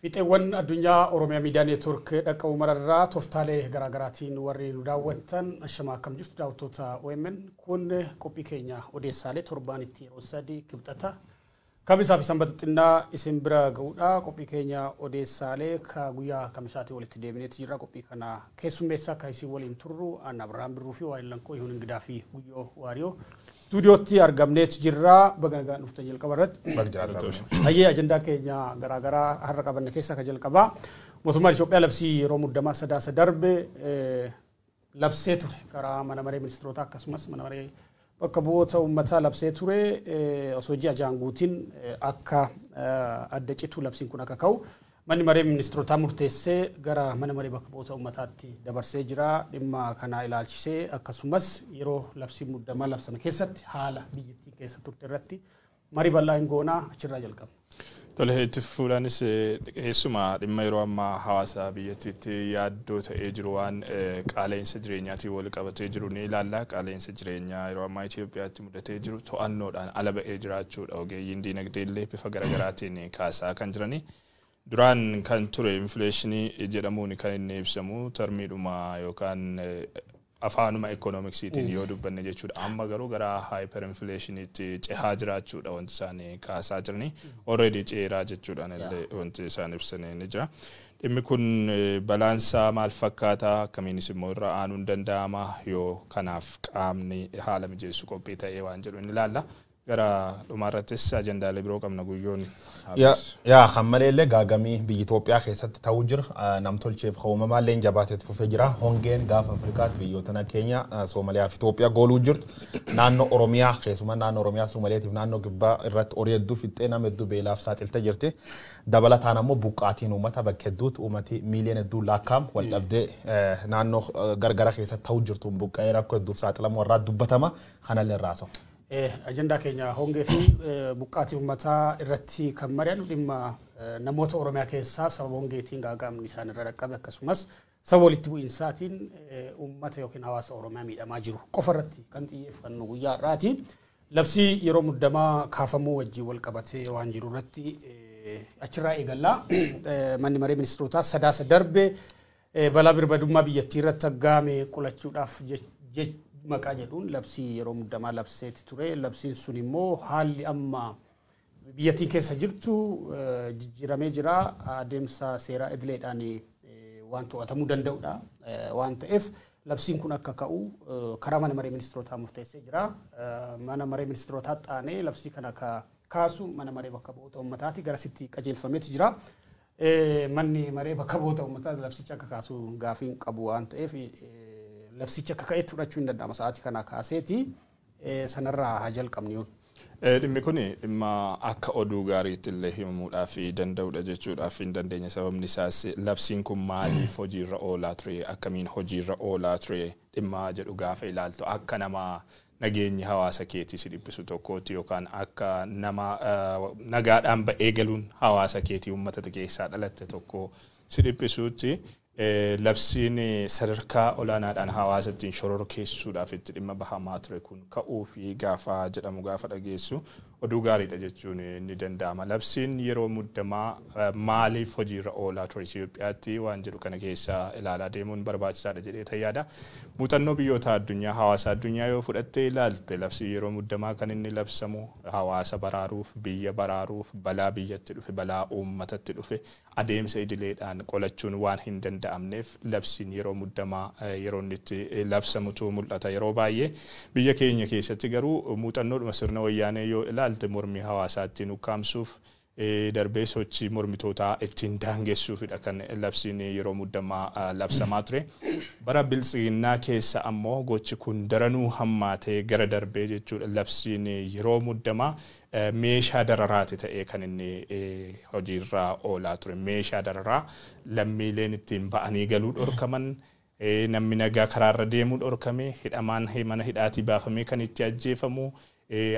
Fiixeewwan addunyaa Oromiyaa Miidiyaa Neetwoork dhaqqabu mararraa tooftaalee garaagaraatiin warri nu daawwattan ashamaa akkam jirtu daawwattoota OMN. Kun qophii keenya odeessaalee torbaanitti yeroo 3 Kibxata, Kamisaa fi Sanbata xinnaa isin bira ga'uudha. Qophii keenya odeessaalee ka guyyaa Kamisaatii walitti deebineeti jirra. Qophii kana keessummeessaa kan isin waliin turru Anna Abiraam Birruu fi Waa'ee Lankoo Ihuun Ingidaa fi Guyyoo Waariyoo stuudiyootti argamneeti jirra. Baga nagaan dhuftan jalqaba irratti. Hayyee, ajandaa keenya garaagaraa har'a qabanne keessaa ka jalqabaa mootummaan Itoophiyaa labsii yeroo muddamaa Sadaasa darbe labsee ture, karaa mana maree ministeerotaa akkasumas mana maree bakka bu'oota uummataa labsee ture, osoo ji'a 6 guutiin akka adda citu, labsiin kun akka ka'u manni maree ministeerotaa murteessee gara mana maree bakka bu'oota uummataatti dabarsee jira. Dhimma kana ilaalchisee akkasumas yeroo labsiin muddamaa labsame keessatti haala biyyattii keessa turte irratti marii bal'aa hin goonaa, achirraa jalqabna. Tole, itti fufuudhaanis keessumaa dhimma yeroo ammaa hawaasa biyyattiitti yaaddoo ta'ee jiru, waan qaala'insa jireenyaatiin wal qabatee jiru ni ilaalla. Qaala'insa jireenyaa yeroo ammaa Itoophiyaatti mudatee jiru to'annoodhaan ala ba'ee jiraachuudha. Ogeeyyiin diinagdee illee bifa garaagaraatiin kaasaa kan jirani. Duraan kan ture infleeshinii jedhamuun kan inni ibsamu termiidhuma yookaan afaanuma ikoonomiksiitiin yoo dubbanne jechuudha. Amma garuu gara hyper inflationiitti cehaa jiraachuudha wanti isaan kaasaa jirani. Already ceeraa jechuudhaan illee wanti isaan ibsanii ni jira. Dhimmi kun balaansaa maal fakkaata? Akkamiinis immoo irra aanuun danda'ama? Yoo kanaaf qaamni haala mijeessu qophii ta'ee waan jedhu ni ilaalla. Gara dhumaarrattis ajendaalee biroo qabna, Guyyoon. Yaa, kan malee illee gaagamii biyya Itoophiyaa keessatti ta'uu jira. Namtolcheef uumamaa illee jabaateet fufee jira. Hongeen gaafa Afrikaatti biyyoota keenya Soomaliyaa fi Itoophiyaa gooluu jirtu. Naannoo Oromiyaa, keessumaa naannoo Oromiyaa Soomaliyaatiif naannoo Kibbaa irratti horii hedduu fixxee nama hedduu beelaaf saaxiltee jirti. Dabalataan ammoo buqqaatiin uummata bakka hedduutti uummati miiliyoona hedduu lakkaa'amu wal dhabdee naannoo gargara keessatti ta'uu jirtu buqqa'ee rakkoo hedduuf saaxilamu irraa dubbatama. Kanallee irraa haasa'u. Ajandaa keenya hongee fi buqqaatii uummataa irratti kan mari'annu, dhimma namoota Oromiyaa keessaa sababa hongeetiin gaaga'amni isaan irra dhaqqabe akkasumas sababa walitti bu'iinsaatiin uummata yookiin hawaasa Oromiyaa miidhamaa jiru qofa irratti kan xiyyeeffannu guyyaa har'aati. Labsii yeroo muddamaa kaafamuu wajjin wal qabatee waan jiru irratti achirraa eegallaa. Manni maree ministeerotaa Sadaasa darbe balaa birmadummaa biyyattii irratti aggaame qolachuudhaaf maqaa jedhuun labsii yeroo muddamaa labseeti ture. Labsiin sun immoo haalli amma biyyattiin keessa jirtu jijjiiramee jira. Adeemsa seeraa idileedhaan waan to'atamuu danda'udha waan ta'eef labsiin kun akka ka'u karaa mana maree ministeerotaa murteessee jira. Mana maree ministeerotaa xaanee labsii kana akka kaasu mana maree bakka bu'oota uummataati garasitti qajeelfameeti jira. Manni maree bakka bu'oota uummataa labsicha akka kaasu gaafiin qabu waan ta'eef labsicha akka ka'etti fudhachuu hin danda'ama sa'aatii kana kaaseeti, sanarraa haa jalqabni yoon. Dhimmi kun dhimma akka oduu gaariitti illee himamuudhaaf danda'udha jechuudhaaf hin dandeenya. Sababni isaas labsiin kun maaliif hojiirra oolaa ture, akkamiin hojiirra oolaa ture dhimma jedhu gaafa ilaaltu, akka nama nageenyi hawaasa keetii si dhiphisu tokkooti yookaan akka nama nagaadhaan ba'ee galuun hawaasa keetii uummata keessaa dhalatte tokko si dhiphisuutti, labsiin sadarkaa olaanaadhaan hawaasa ittiin shororkeessuudhaaf itti dhimma bahamaa ture kun ka'uu fi gaafa jedhamu gaafa dhageessu oduu gaariidha jechuun ni danda'ama. Labsiin yeroo muddamaa maaliif hojiirra oolaa ture Itoophiyaatti waan jedhu kana keessa ilaalaa deemuun barbaachisaadha jedhee yaada. Muuxannoo biyyoota addunyaa, hawaasa addunyaa yoo fudhattee ilaalte, labsiin yeroo muddamaa kan inni labsamu hawaasa baraaruuf, biyya baraaruuf, balaa biyyatti dhufe, balaa uummatatti dhufe adeemsa idileedhaan qolachuun waan hin danda'amneef labsiin yeroo muddamaa yeroo inni itti labsamutu mul'ata yeroo baay'ee. Biyya keenya keessatti garuu muuxannoodhuma sirna Wayyaanee yoo ilaalte, mormii hawaasaa ittiin ukkaamsuuf, darbee sochii mormitootaa ittiin daangessuufidha kan labsiin yeroo muddamaa labsamaa ture. Bara Biltsiginnaa keessa ammoo gochi kun daranuu hammaatee gara darbee jechuudha, labsiin yeroo muddamaa meeshaa dararaati ta'ee kan inni hojiirra oolaa ture. Meeshaa dararaa lammiileen ittiin ba'anii galuu dhorkaman, namni nagaa karaarra deemuu dhorkame, hidhamaan mana hidhaatii baafamee kan itti ajjeefamu,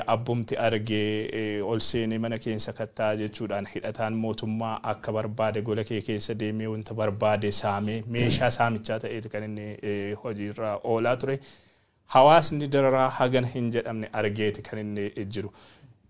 abbumti argee ol seenee mana keessa kattaa jechuudhaan hidhataan mootummaa akka barbaade gola kee keessa deemee wanta barbaade saamee meeshaa saamichaa ta'eeti kan inni hojiirra oolaa ture. Hawaasni dararaa hagan hin jedhamne argeeti kan inni jiru.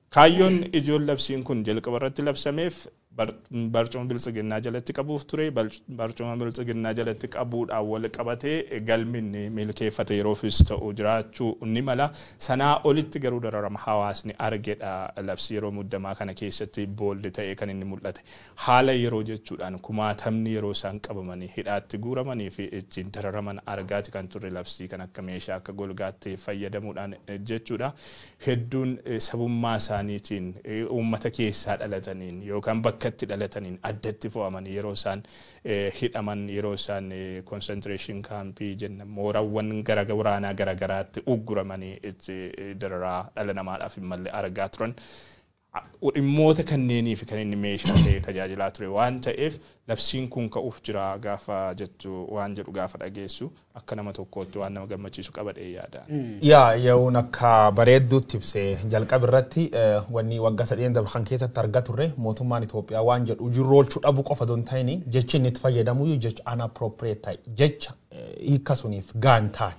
Kaayyoon ijoon labsiin kun jalqaba irratti labsameef Barcuma biltsiginnaa jalatti qabuuf ture, barcuma biltsiginnaa jalatti qabuudhaan wal qabatee galminni milkeeffate yeroofis ta'u jiraachuu ni mala. Sanaa olitti garuu dararama hawaasni argedha labsii yeroo muddamaa kana keessatti boolli ta'ee kan inni mul'ate. Haala yeroo jechuudhaan kumaatamni yeroo isaan qabamanii hidhaatti guuramanii fi ittiin dararaman argaati kan turre labsii kan akka meeshaa akka golgaatti fayyadamuudhaan jechuudha. Hedduun sabummaa isaaniitiin uummata keessaa dhalataniin yookaan bakka itti dhalataniin addatti fo'amanii yeroo isaan hidhaman, yeroo isaan concentration campii jenna moorawwan gara waraanaa garagaraatti ugguramanii itti dararaa dhala namaadhaaf hin malle argaa turan. Dhimmoota kanneenii fi kan inni meeshaa ta'ee tajaajilaa ture waan ta'eef labsiin kun ka'uuf jira gaafa jettu waan jedhu gaafa dhageessu akka nama tokkootti waan nama gammachiisu qabadhee yaada. Yaa yeroon akka bareedduutti ibsee jalqaba irratti wanni waggaa sadeen darban keessatti argaa turre mootummaan Itoophiyaa waan jedhu jirru oolchuu dhabuu qofa osoo hin ta'in jechi inni itti fayyadamu jecha unappropriate ta'e jecha hiika suniif gaan ta'an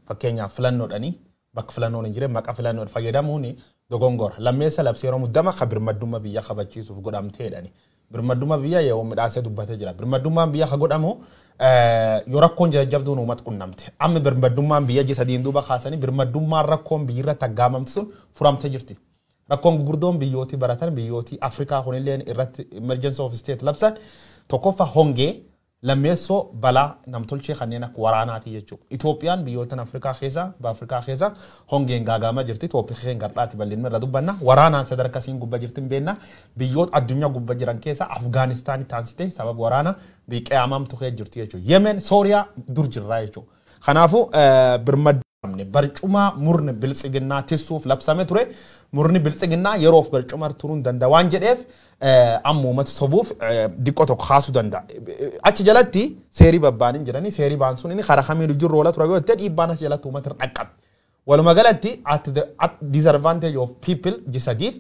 fakkeenyaaf filannoodhani bakka filannoon hin jirre maqaa filannoon fayyadamuun dogongora. Lammeessa labsii yeroo muddama ka birmaddummaa biyya kabachiisuuf godhamteedhani. Birmaddummaa biyya yeroo midhaasee dubbatee jira. Birmaddummaan biyya ka godhamu yoo rakkoon jajjabduun uummata qunnamte. Amma birmaddummaan biyya ji sadiin duuba kaasanii birmaddummaan rakkoon biyyirra tagaamamte sun furamtee jirti. Rakkoon gurguddoon biyyootii baratan biyyootii Afrikaa kunillee irratti emergency of state labsan tokkoffaa hongee lammeessoo balaa namtolchee kanneen akka waraanaati jechuudha. Itoophiyaan biyyoota Afrikaa keessa Afrikaa keessa hongeen gaagaamaa jirti. Itoophiyaan gardhaati bal'inni irra dubbanna. Waraanaan sadarkaa siin gubbaa jirti hin beekna. Biyyoota addunyaa gubbaa jiran keessa Afgaanistaan taansite sababa waraana biqe'amamtu kee jirti jechuudha. Yemen, Sooriyaa dur jirraa jechuudha. Kanaafuu birmadamne barcuma murni biltsiginnaa tissuuf labsame ture. Murni biltsiginnaa yeroof barcuma turuun danda'a waan jedheef amma uummata sobuuf diqqoo tokko kaasuu danda'a. Achi jalatti seerii babbaaniin jiranii seerii baan sun inni karaa kamiin jiru oola ture yoo ta'e dhiibbaan achi jalatti uummata irra dhaqqabe. Walumaa galatti at the disadvantage of people jisadiif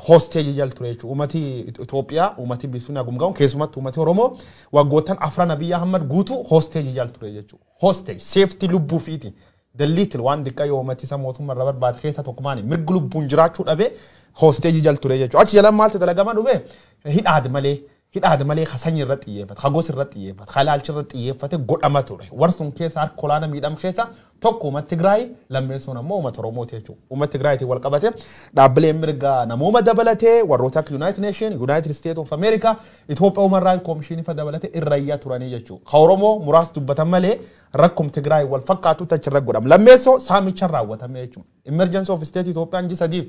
hostage jal ture jechuudha. Uummati Itoophiyaa, uummati bisuun hagum keessumatti uummati Oromoo waggoottan afran Abiyyi Ahmad guutuu hostage jal ture jechuudha. Hostage safety lubbuu fiiti. The little waan diqqa yoo uummati isa mootummaa irra barbaade keessa tokko maali mirgi lubbuun jiraachuu dhabee hostage jal ture jechuudha. Achi jala maaltu dalagama dhube hidhaad malee sanyii irratti xiyyeeffate, gosa irratti xiyyeeffate, ilaalcha irratti xiyyeeffate godhama ture. Warri sun keessa harka olaanaa miidhama keessa tokko uummata Tigraay lammeessuun ammoo uummata Oromooti jechuudha. Uummata Tigraayitiin wal qabate dhaabbileen mirga namooma dabalatee warroota akka United Nation, United States of America, Itoophiyaa Human Rights Commission fa dabalatee irra iyyaa turanii jechuudha. Ka Oromoo muraasa dubbatan malee rakkum Tigraay wal fakkaatutti achirra godhama. Lammeessoo saamicha raawwatame jechuudha. Emergency of State Itoophiyaan ji sadiif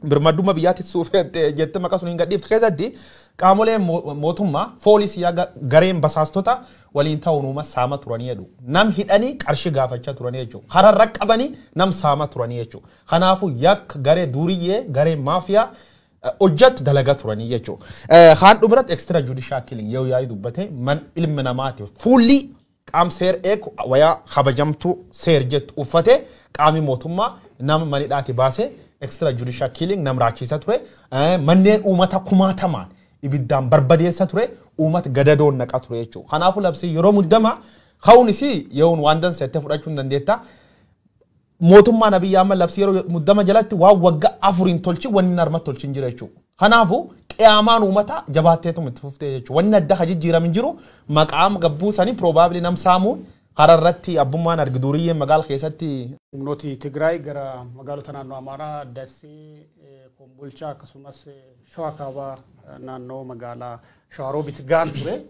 birmaddummaa biyyaatti suufee jettee maqaa sun hin gadhiiftu keessatti qaamoleen mootummaa foolisii gareen basaastota waliin ta'uun uummata saama turanii jedhu. Nam hidhanii qarshii gaafachaa turanii jechuudha. Kararra qabanii nam saama turanii jechuudha. Kanaafuu yakka garee duuriyyee garee maafiyaa hojjettu dalagaa turanii jechuudha. Kaan dhumarratti extra judicial killing yoo yaa'ii dubbate man ilmi namaatiif fuulli qaam seer eegu wayaa kabajamtuu seer jettu uffate qaami mootummaa nama manidhaati baasee extra judicial killing nam raachisaa ture. Manneen uummata kumaatamaan ibiddaan barbadeessa ture uummata gadadoon naqa ture jechuudha. Kanaafuu labsii yeroo muddama ka'uunis yeroon waan danseettee fudhachuu hin dandeetta. Mootummaan Abiyyi Ahmad labsii yeroo muddama jalatti waan waggaa afuriin tolchi wanni narma tolchi hin jira jechuudha. Kanaafuu qiyaamaan uummata jabaatteetuma itti fuftee jechuudha. Wanni adda jijjiiramu hin jiru maqaa gabbuu sanii probably nam saamuun karaa irratti abbummaan argi duriyyeen magaala keessatti. Humnooti Tigraay gara magaalota naannoo Amaaraa, Dassee, Kombolchaa akkasumas Shawaa Kaabaa naannoo magaalaa Shawaroobit ga'an ture.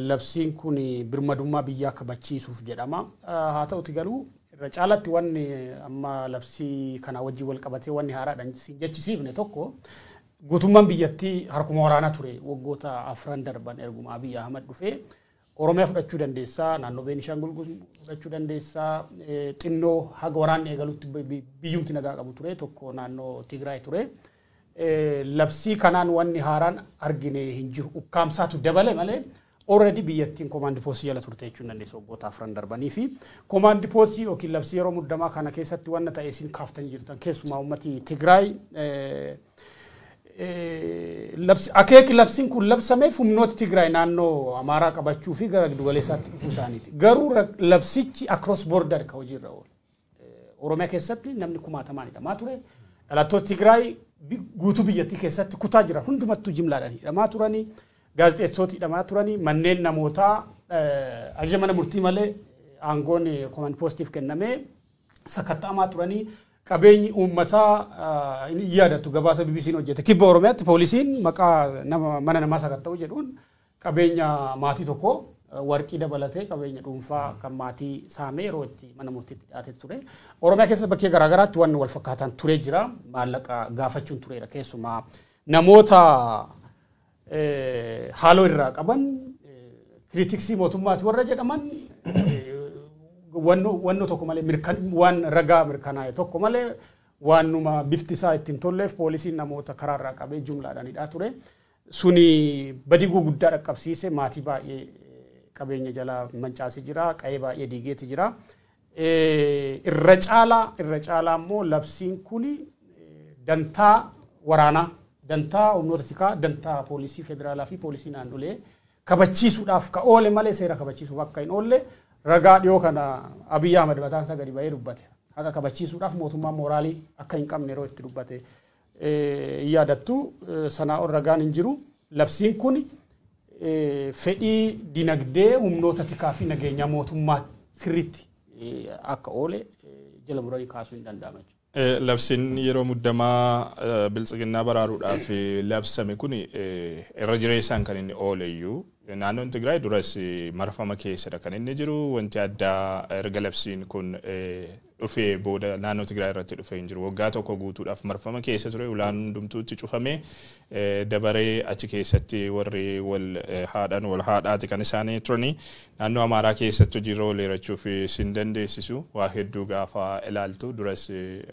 Labsiin kun birmadummaa biyyaa kabachiisuuf jedhama. Haa ta'uti garuu irra caalatti wanni amma labsii kana wajjin wal qabatee wanni haaraadhaan jechisiifne tokko guutummaan biyyattii harkuma waraanaa ture waggoota afran darban erguma Abiyyi Ahmad dhufee. Oromiyaa fudhachuu dandeessaa, naannoo Beenishaangul fudhachuu dandeessaa, xinnoo haga waraanni eegalutti biyyumti nagaa qabu ture tokko naannoo Tigraay ture. Labsii kanaan wanni haaraan argine hin jiru. Ukkaamsaatu dabale malee already biyyattiin koomaandi poostii jala turte jechuun dandeessa waggoota afran darbanii fi koomaandi poostii yookiin labsii yeroo muddamaa kana keessatti wanna ta'e isin kaaftanii jirtan keessumaa uummati Tigraay akeeki labsiin kun labsameef humnoota Tigraay naannoo Amaaraa qabachuu fi gara giddugaleessaatti dhufuu isaaniiti. Garuu labsichi across border ka hojiirra oole. Oromiyaa keessatti namni kumaatamaan hidhamaa ture. Dhalattoota Tigraay Guutuu biyyattii keessatti kutaa jiran hundumattuu jimlaadhaan hidhamaa turanii, gaazexeessitooti hidhamaa turanii, manneen namootaa ajaja mana murtii malee aangoon command postiif kennamee sakatta'amaa turanii, qabeenyi uummataa hin yaadatu. Gabaasa BBC'n hojjete, kibba Oromiyaatti poolisiin maqaa nama mana namaa sakatta'u jedhuun qabeenya maatii tokko warqii dabalatee qabeenya dhuunfaa kan maatii saamee yeroo itti mana murtiitti dhiyaatee ture. Oromiyaa keessa bakkee garaagaraatti wanni wal fakkaataan turee jira. Maallaqa gaafachuun tureera, keessumaa namoota haaloo irraa qaban, critics mootummaati warra jedhaman, wannoo tokko malee, waan ragaa mirkanaa'e tokko malee, waan numa bifti isaa ittiin tolleef poolisiin namoota karaarraa qabee jumlaadhaan hidhaa ture. Suni badii guguddaa dhaqqabsiise, maatii baay'ee qabeenya jalaa mancaasee jira, qa'ee baay'ee diigeeti jira. Irra caalaa immoo labsiin kuni dantaa waraanaa, dantaa humnoota tikaa, dantaa poolisii federaalaa fi poolisii naannolee kabachiisuudhaaf ka oole malee seera kabachiisuuf akka hin oolle ragaa dhiyoo kana Abiyyi Ahmad mataan isaa gadi ba'ee dubbate. Haqa kabachiisuudhaaf mootummaan mooraalii akka hin qabne yeroo itti dubbate yaadattu. Sanaa ol ragaan hin jiru. Labsiin kun fedhii dinagdee humnoota tikaa fi nageenyaa mootummaa sirriitti akka oole jala muranii kaasuu hin danda'ama. Labsiin yeroo muddamaa biltsiginnaa baraaruudhaaf labsame kun irra jireessaan kan inni oole iyyuu naannoon Tigraay duras marfama keessadha kan inni jiru. Wanti addaa erga labsiin kun dhufee booda naannoo Tigraay irratti dhufee hin jiru. Waggaa tokko guutuudhaaf marfama keessa ture, ulaan hundumtuutti cufamee, dabaree achi keessatti warri wal haadhan wal haadhaati kan isaanii turani. Naannoo Amaaraa keessatti hojiirra ooleerachuuf sin dandeessisu. Waa hedduu gaafa ilaaltu duras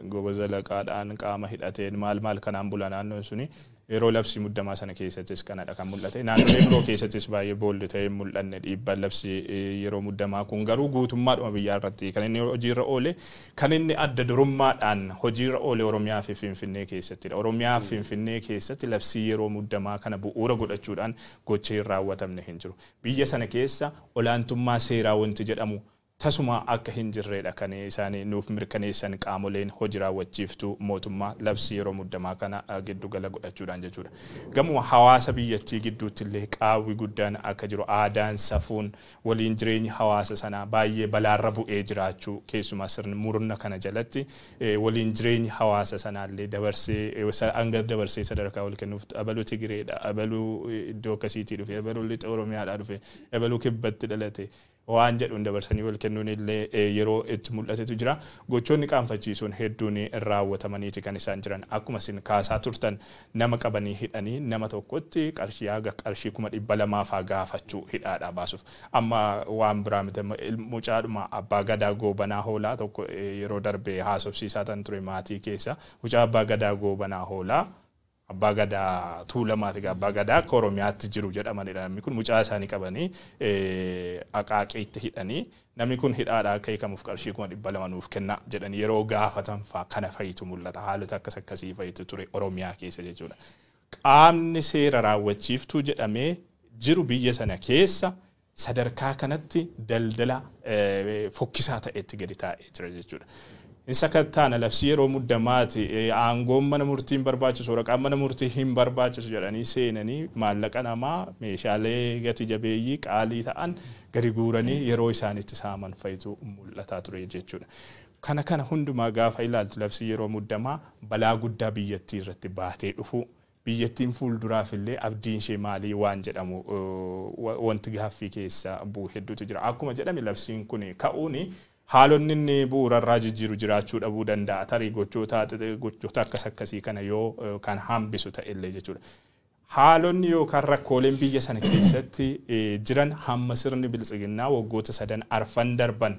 goboza laqaadhaan qaama hidhateen maal maal kanaan bula naannoon suni. Yeroo labsii muddamaa sana keessattis kanadha kan mul'ate. Naannolee biroo keessattis baay'ee boolli ta'ee mul'anne dhiibbaan labsii yeroo muddamaa kun. Garuu guutummaadhuma biyyaa irratti kan inni hojiirra oole, kan inni adda durummaadhaan hojiirra oole Oromiyaa fi Finfinnee keessattidha. Oromiyaa fi Finfinnee keessatti labsii yeroo muddamaa kana bu'uura godhachuudhaan gocha hin raawwatamne hin jiru. Biyya sana keessa olaantummaa seeraa wanti jedhamu tasuma akka hin jirredha kan isaan nuuf mirkaneessan qaamoleen hojii raawwachiiftuu mootummaa labsii yeroo muddamaa kana giddugala godhachuudhaan jechuudha. Gamuma hawaasa biyyattii gidduutti illee qaawwi guddaan akka jiru, aadaan, safuun, waliin jireenyi hawaasa sanaa baay'ee balaarra bu'ee jiraachuu, keessumaa sirni murna kana jalatti waliin jireenyi hawaasa sanaallee dabarsee hanga dabarsee sadarkaa wal kennuuf, abaluu Tigireedha, abaluu iddoo akkasiitii dhufe, abaluu lixa Oromiyaadhaa dhufe, abaluu kibbatti dhalate waan jedhuun dabarsanii wal kennuun illee yeroo itti mul'atetu jira. Gochoonni qaanfachiisuun hedduun raawwatamaniiti kan isaan jiran. Akkuma isin kaasaa turtan, nama qabanii hidhanii nama tokkotti qarshii haga qarshii 200,000 faa gaafachuu hidhaadhaa baasuuf. Amma waan biraa miti, mucaadhuma abbaa gadaa Goobanaa Hoolaa tokko yeroo darbe haasofsiisaa tan ture maatii keessa. Mucaa abbaa gadaa Goobanaa Hoolaa, abbaa gadaa Tuulamaati, abbaa gadaa akka Oromiyaatti jiru jedhamanidha. Namni kun mucaa isaanii qabanii Aqaaqiitti hidhanii, namni kun hidhaadhaa akka hiikamuuf qarshii 200,000 nuuf kennaa jedhanii yeroo gaafatan faa kana fayitu mul'ata. Haalota akkas akkasii fayitu ture Oromiyaa keessa jechuudha. Qaamni seera raawwachiiftuu jedhamee jiru biyya sana keessa sadarkaa kanatti daldala fokkisaa ta'etti gadi taa'ee jira jechuudha. Isa kattaana labsii yeroo muddamaati, aangoon mana murtii hin barbaachisu, waraqaan mana murtii hin barbaachisu jedhanii seenanii maallaqa namaa, meeshaalee gati jabeeyyii qaalii ta'an gadi guuranii yeroo isaan itti saaman fayitu mul'ataa ture jechuudha. Kana kana hundumaa gaafa ilaaltu labsii yeroo muddamaa balaa guddaa biyyattii irratti baatee dhufu, biyyattiin fuulduraaf illee abdiin ishee maalii waan jedhamu wanti gaaffii keessa bu'u hedduutu jira. Akkuma jedhame, labsiin kun ka'uuni haalonni inni bu'uurarraa jijjiiru jiraachuu dhabuu danda'a. Tarii gochoota akkas akkasii kana yoo kan hambisu ta'ellee jechuudha. Haalonni yookaan rakkooleen biyya sana keessatti jiran hamma sirni biltsiginnaa waggoota sadan arfan darban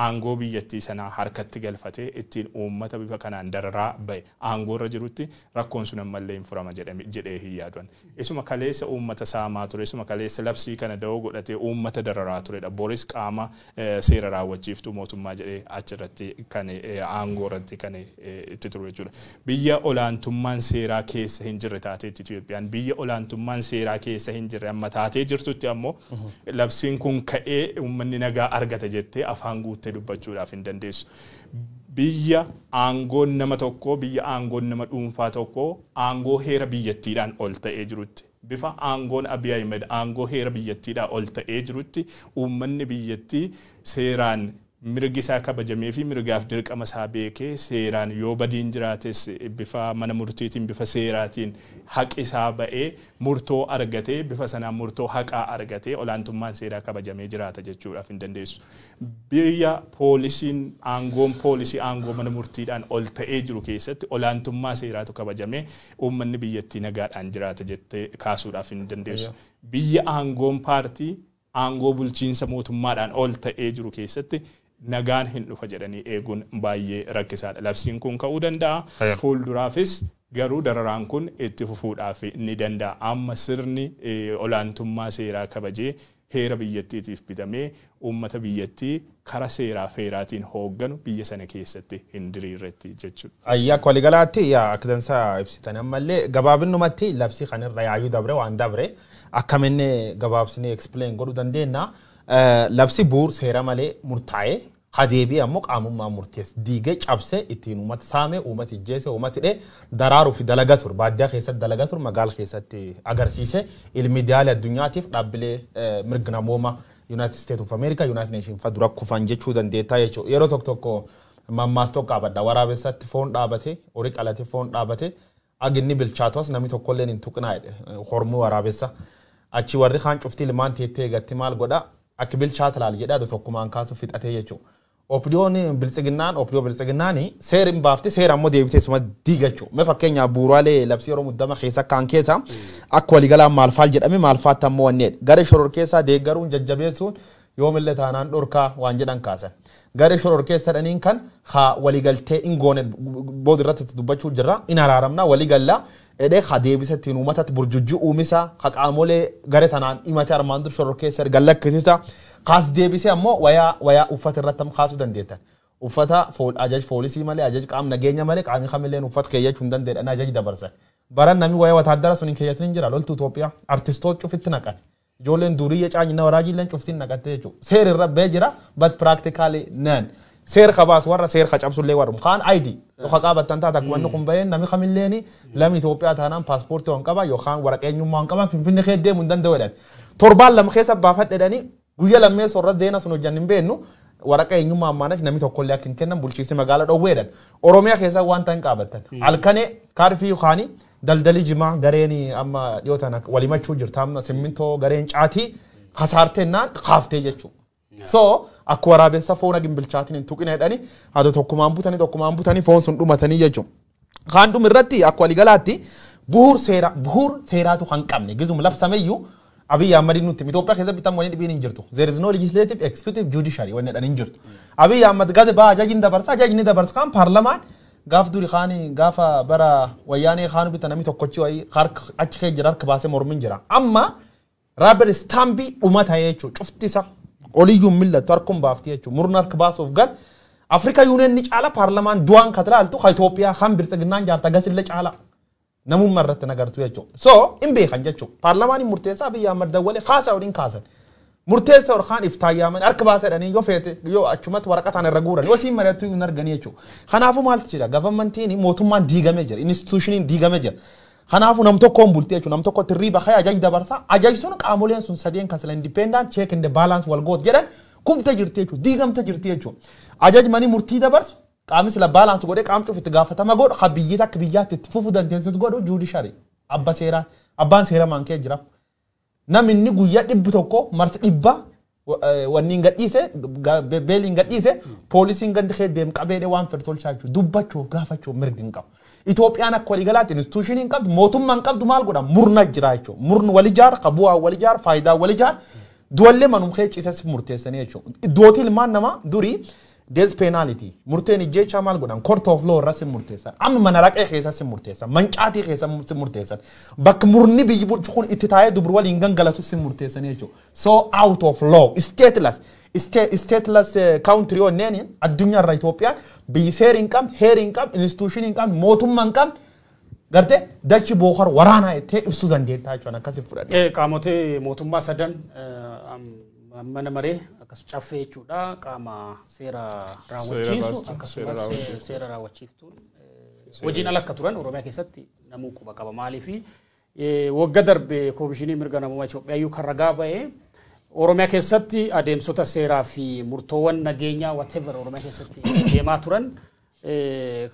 aangoo biyyattii sanaa harkatti galfatee ittiin uummata bifa kanaan dararaa bahe aangoorra jirutti rakkoon sun ammallee hin furama jedhee hin yaaduan. Isuma kaleessa uummata saamaa ture, isuma kaleessa labsii kana da'oo godhatee uummata dararaa turedha. Boris qaama seera raawwachiiftuu mootummaa jedhee achirratti kan aangoo irratti kan itti turu jechuudha. Biyya olaantummaan seeraa keessa hin jirre taateetti Itoophiyaan. Biyya olaantummaan seeraa keessa hin jirre amma taatee jirtutti ammoo labsiin kun ka'ee uummanni nagaa argata jettee afaan guuttee jettee dubbachuudhaaf hin dandeessu. Biyya aangoon nama tokkoo, biyya aangoon nama dhuunfaa tokkoo aangoo heera biyyattiidhaan ol ta'ee jirutti, bifa aangoon Abiy Ahmed aangoo heera biyyattiidhaan ol ta'ee jirutti, uummanni biyyattii seeraan mirgi isaa kabajamee fi mirgaaf dirqama isaa beekee, seeraan yoo badiin jiraates bifa mana murtiitiin, bifa seeraatiin haqi isaa ba'ee murtoo argatee, bifa sanaan murtoo haqaa argatee, olaantummaan seeraa kabajamee jiraata jechuudhaaf hin dandeessu. Biyya poolisiin, aangoon poolisii aangoo mana murtiidhaan ol ta'ee jiru keessatti olaantummaa seeraatu kabajamee uummanni biyyattii nagaadhaan jiraata jettee kaasuudhaaf hin dandeessu. Biyya aangoon paartii aangoo bulchiinsa mootummaadhaan ol ta'ee jiru keessatti nagaan hin dhufa jedhanii eeguun baay'ee rakkisaadha. Labsiin kun ka'uu danda'a. Fuulduraafis garuu dararaan kun itti fufuudhaaf ni danda'a. Amma sirni olaantummaa seeraa kabajee, heera biyyattiitiif bitamee, uummata biyyattii kara seeraa heeraatiin hoogganu biyya sana keessatti hin diriirretti jechuudha. Ayyaa, akka waliigalaatti yaa akka dansaa ibsitan. Ammallee gabaabinumatti labsii kanarra yaayuu dabre waan dabre akkaminni gabaabsinee explain godhuu dandeenya. Labsi bu'uur seera malee murtaa'ee kadeebii ammoo qaamummaa murteesse diigee cabsee ittiin uummata saame, uummata ijjeese, uummata hidhee daraaruu fi dalagaa ture, baadiyyaa keessatti dalagaa ture, magaala keessatti agarsiise, ilmi miidiyaalee addunyaatiif dhaabbilee mirga namooma United States of America, United Nations fa dura kufan jechuu dandeettaa jechuudha. Yeroo tokko tokko mammaas tokko qaabadha. Waraabessatti foon dhaabate, horii qalate foon dhaabate, aginni bilchaatos namni tokkolleen hin tuqnaa jedhe hormuu waraabessa. Achi warri kaan cuftii ilmaan teettee eegatti maal godha, akka bilchaata laal jedha, tokkumaan kaasu fixatee jechuudha. Opdiyoon biltsiginnaan, opdiyoo biltsiginnaan seera hin baafte, seera ammoo deebitee suma diigachuu. Mee fakkeenyaaf bu'uuraalee labsii yeroo muddama keessa kaan keessa akka waliigalaan maal faal jedhame, maal faatti ammoo wanneedha. Garee shoror keessaa deeggaruun jajjabeessuun yoomillee taanaan dhorkaa waan jedhan kaasan. Garee shoror keessa dhaniin kan haa waliigaltee hin goone booda irratti dubbachuu jirra, in araaramna waliigallaa edhee haa deebisa ittiin uummatatti burjujjii uumisa, haa qaamolee garee tanaan himate armaan dur shoror keessa gallakkisiisa. Kaas deebisee ammoo wayaa uffata irratti kaasuu dandeettan. Uffata ajaj poolisii malee, ajaj qaama nageenya malee qaamni kamilleen uffata keeyyachuu hin dandeenye ajaji dabarsan. Baran namni wayaa wataadara sun hin keeyyatin hin jira loltuu Itoophiyaa artistoota cufitti naqan. Ijoolleen duuriyya caanyina waraajiilleen cuftiin naqattee jechuudha. Seerri irra bee jira, but practically none. Seera kabaas warra seera cabsullee warrum kaan ID yookaan qaabattan taata akkuma inni kun baheen namni kamilleen lammi Itoophiyaa taanaan paaspoortii waan qaba yookaan waraqaa eenyummaa waan qaban Finfinnee kee deemuu hin danda'u jedhan. Torbaan 2 keessa baafadhe jedhanii guyyaa lammeessoo irra deena sun hojjan hin beeknu, waraqaa eenyummaa ammaanas namni tokkollee akka hin kennan bulchiinsi magaalaa dhoowweedhan. Oromiyaa keessa waan ta'an qaabattan. Halkanee kaarfii yookaan daldalii jimaa gareen amma dhiyoo tana walimachuu jirta, amma simmintoo gareen caatii kasaartennaan kaaftee jechuudha. So akka waraabessa foon hagin bilchaatiin hin tuqina jedhanii haa tokkumaan butanii foon sun dhumatanii jechuudha. Kaan dhuma irratti akka waliigalaatti bu'uur seera bu'uur seeraatu kan qabne gizum labsameyyuu Abiy Ahmed nutti Itoophiyaa keessatti bitan wani dhibiin hin jirtu. There is no legislative, executive, judiciary wanni jedhan hin jirtu. Abiy Ahmed gadi baa ajajni dabarsa, ajajni dabarsa kan paarlamaan gaaf duri kaani gaafa bara wayyaanee kaanu bitan namni tokkochi wayii harka achi kee jira, harka baasee mormin jira. Amma rubber stampii dhuma ta'ee jechuudha, cufti isa oliyyuu millattu harkuun baafti jechuudha, murna harka baasuuf gal Afrika Union ni caala paarlamaan du'aan katilaaltu ka Itoophiyaa kan biltsiginnaan jaarta gasillee caala. Namummaa irratti nagartu jechuudha. So hin beekan jechuudha. Paarlamaan murteessaa Abiyyi Ahmad dawwalee kaasaa waliin kaasan. Murteessaa ol kaan iftaayyaaman harka baasa jedhanii yoo feete yoo achumatti waraqataan irra guuran yoo siin mari'attu hin arganii jechuudha. Kanaafuu maaltu jira? Governmentiin mootummaan diigamee jira. Institutioniin diigamee jira. Kanaafuu nam tokkoon bultee jechuudha. Nam tokko tirrii bahee ajaji dabarsa. Ajaji sun qaamoleen sun sadeen kan sila independent check and balance wal goot jedhan kufte jirti jechuudha. Diigamte jirti jechuudha. Ajaji manii murtii dabarsu qaamni sila balance godhee qaamni cufi itti gaafatama godhu ha biyyi takka biyyaatti itti fufuu dandeessisu godhu judiciary abba seeraa abbaan seera maankee jira. Namni guyyaa 100 marsa 100 wanni hin gadhiise, beelii hin gadhiise, poolisiin gandi kee deem qabeedhe waan fedhe tolchaa jechuudha. Dubbachuuf gaafachuuf mirgi hin qabu. Itoophiyaan akka waliigalaatti institutionii hin qabdu, mootummaa hin qabdu, maal godha, murna jira jechuudha. Murni wal ijaara, ka bu'aa wal ijaara, faayidaa wal ijaara. Du'allee manum kee ciisas murteessanii jechuudha. Iddootii ilmaan namaa durii death penalty murteen ijjeechaa maal godhan, court of law irra si murteessan, amma mana raqee keessa si murteessan, mancaatii keessa si murteessan, bakka murni biyyi bulchu kun itti taa'ee dubru waliin gangalatu si murteessan jechuudha. So out of law, stateless stateless country onneen addunyaa irra Itoophiyaan biyyi seeri hin qabne, heeri hin qabne, institution hin qabne, mootummaa hin qabne, gartee dachi bookar waraanaa jettee ibsuu dandeettaa jechuudha, akkasii fudhadhe. Qaamotee mootummaa sadan Mana maree akkas caffee jechuudha, qaama seera raawwachiisu akkasumas seera raawwachiiftuun hojiin ala akka turan Oromiyaa keessatti namuu quba qaba. Maaliifi wagga darbe Koomishinii Mirga Namummaa Itoophiyaa iyyuu kan ragaa ba'ee Oromiyaa keessatti adeemsota seeraa fi murtoowwan nageenyaa whatever Oromiyaa keessatti deemaa turan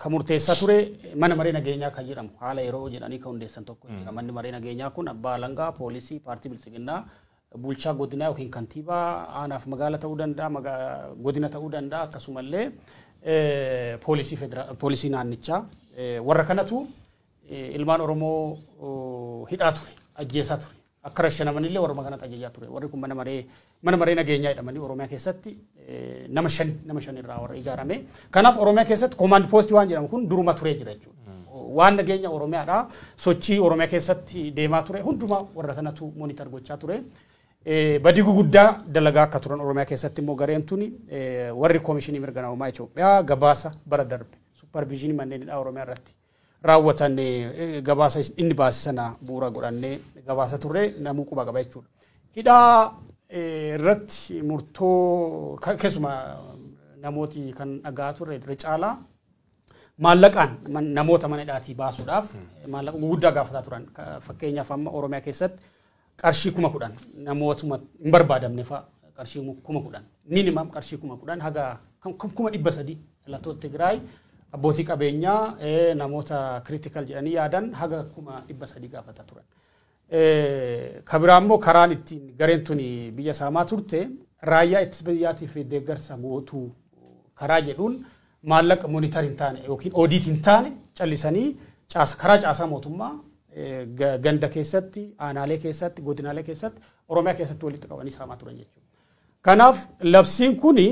kan murteessaa ture mana maree nageenyaa kan jedhamu haala yeroo jedhanii kan hundeessan tokko jira. Manni maree nageenyaa kun abbaa alangaa, poolisii, paartii biltsiginnaa, bulchaa godinaa yookiin kantiibaa aanaaf magaala ta'uu danda'a, godina ta'uu danda'a, akkasumallee poolisii federaal, poolisii naannichaa, warra kanatu ilmaan Oromoo hidhaa ture, ajjeesaa ture. Akka rashanamanillee warra kanatti ajajaa ture. Warri kun mana maree nageenyaa jedhamanii Oromiyaa keessatti nama shan irraa warra ijaarame. Kanaaf Oromiyaa keessatti command post waan jedhamu kun duruma turee jira jechuudha. Waan nageenya Oromiyaadha. Sochii Oromiyaa keessatti deemaa ture hundumaa warra kanatu monitor gochaa ture. Badii guguddaa dalagaa akka turan Oromiyaa keessatti immoo gareen tuni warri Koomishinii Mirga Namummaa Itoophiyaa gabaasa bara darbe supervision manneen hidhaa Oromiyaa irratti raawwatan gabaasa inni baase sana bu'uura godhannee gabaasa turre namuu quba qaba jechuudha. Hidhaa irratti murtoo keessumaa namooti kan dhagaa turre irra caalaa maallaqaan namoota mana hidhaatii baasuudhaaf maallaqa guguddaa gaafataa turan. Fakkeenyaaf amma Oromiyaa keessatti qarshii 10,000 namootuma hin barbaadamne fa'a qarshii 10,000, minimum qarshii 10,000 haga 300,000 dhalattoota Tigraay, abbootii qabeenyaa, namoota critical jedhanii yaadan haga 300,000 gaafataa turan. Kabiraa immoo karaan ittiin gareen tuni biyya saamaa turte raayyaa ittisa biyyaatiif deeggarsa gootuu karaa jedhuun maallaqa monitor hin taane yookiin audit hin taane callisanii karaa caasaa mootummaa ganda keessatti, aanaalee keessatti, godinaalee keessatti, Oromiyaa keessatti walitti qabanii saamaa turan jechuudha. Kanaaf labsiin kuni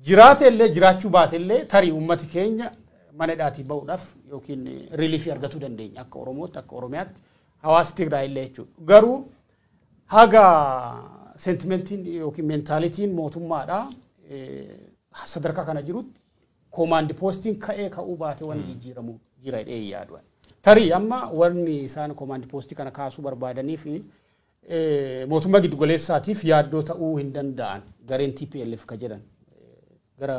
jiraate illee jiraachuu baate illee tarii uummati keenya mana hidhaatii ba'uudhaaf yookiin relief argatuu dandeenya akka Oromootti, akka Oromiyaatti, hawaasi Tigraay illee jechuudha. Garuu haga sentimentiin yookiin mentalityn mootummaadhaa sadarkaa kana jirutti command postiin ka'ee ka'uu baate wanni jijjiiramu jira jedhee yaadu. Tarii amma wanni isaan command post kana kaasuu barbaadanii fi mootummaa giddugaleessaatiif yaaddoo ta'uu hin danda'an gareen TPLF ka jedhan gara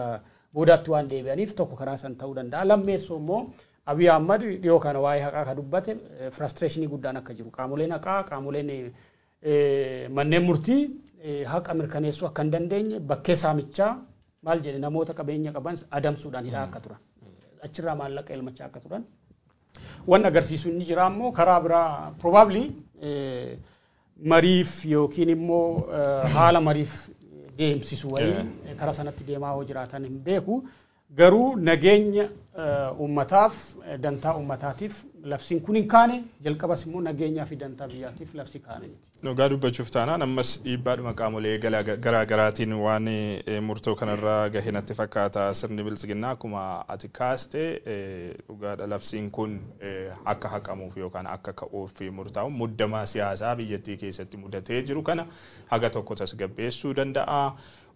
boodaatti waan deebi'aniif tokko karaa san ta'uu danda'a. Lammeessoo immoo Abiy Ahmad dhiyoo kana waa'ee haqaa ka dubbate frustration guddaan akka jiru, qaamoleen haqaa, qaamoleen manneen murtii haqa mirkaneessuu akka hin dandeenye, bakkee saamichaa maal jedhe, namoota qabeenya qaban adamsuudhaan hidhaa akka turan, achirraa maallaqa elmachaa akka turan waan agarsiisu inni jira. Ammoo karaa biraa probably mariif yookiin immoo haala mariif deemsisu wayii karaa sanatti deemaa yoo jiraatan hin beeku. Garuu nageenya uummataaf, dantaa uummataatiif labsiin kun hin kaane, jalqabas immoo nageenyaa fi dantaa biyyaatiif labsii kaane miti. Dhugaa dubbachuuf taanaan ammas dhiibbaadhuma qaamolee garaa garaatiin waan murtoo kanarra gahe natti fakkaata sirni biltsiginnaa. Akkuma ati kaaste dhugaadha, labsiin kun akka haqamuuf yookaan akka ka'uuf murtaa'u muddama siyaasaa biyyattii keessatti mudatee jiru kana haga tokko tasgabbeessuu danda'a.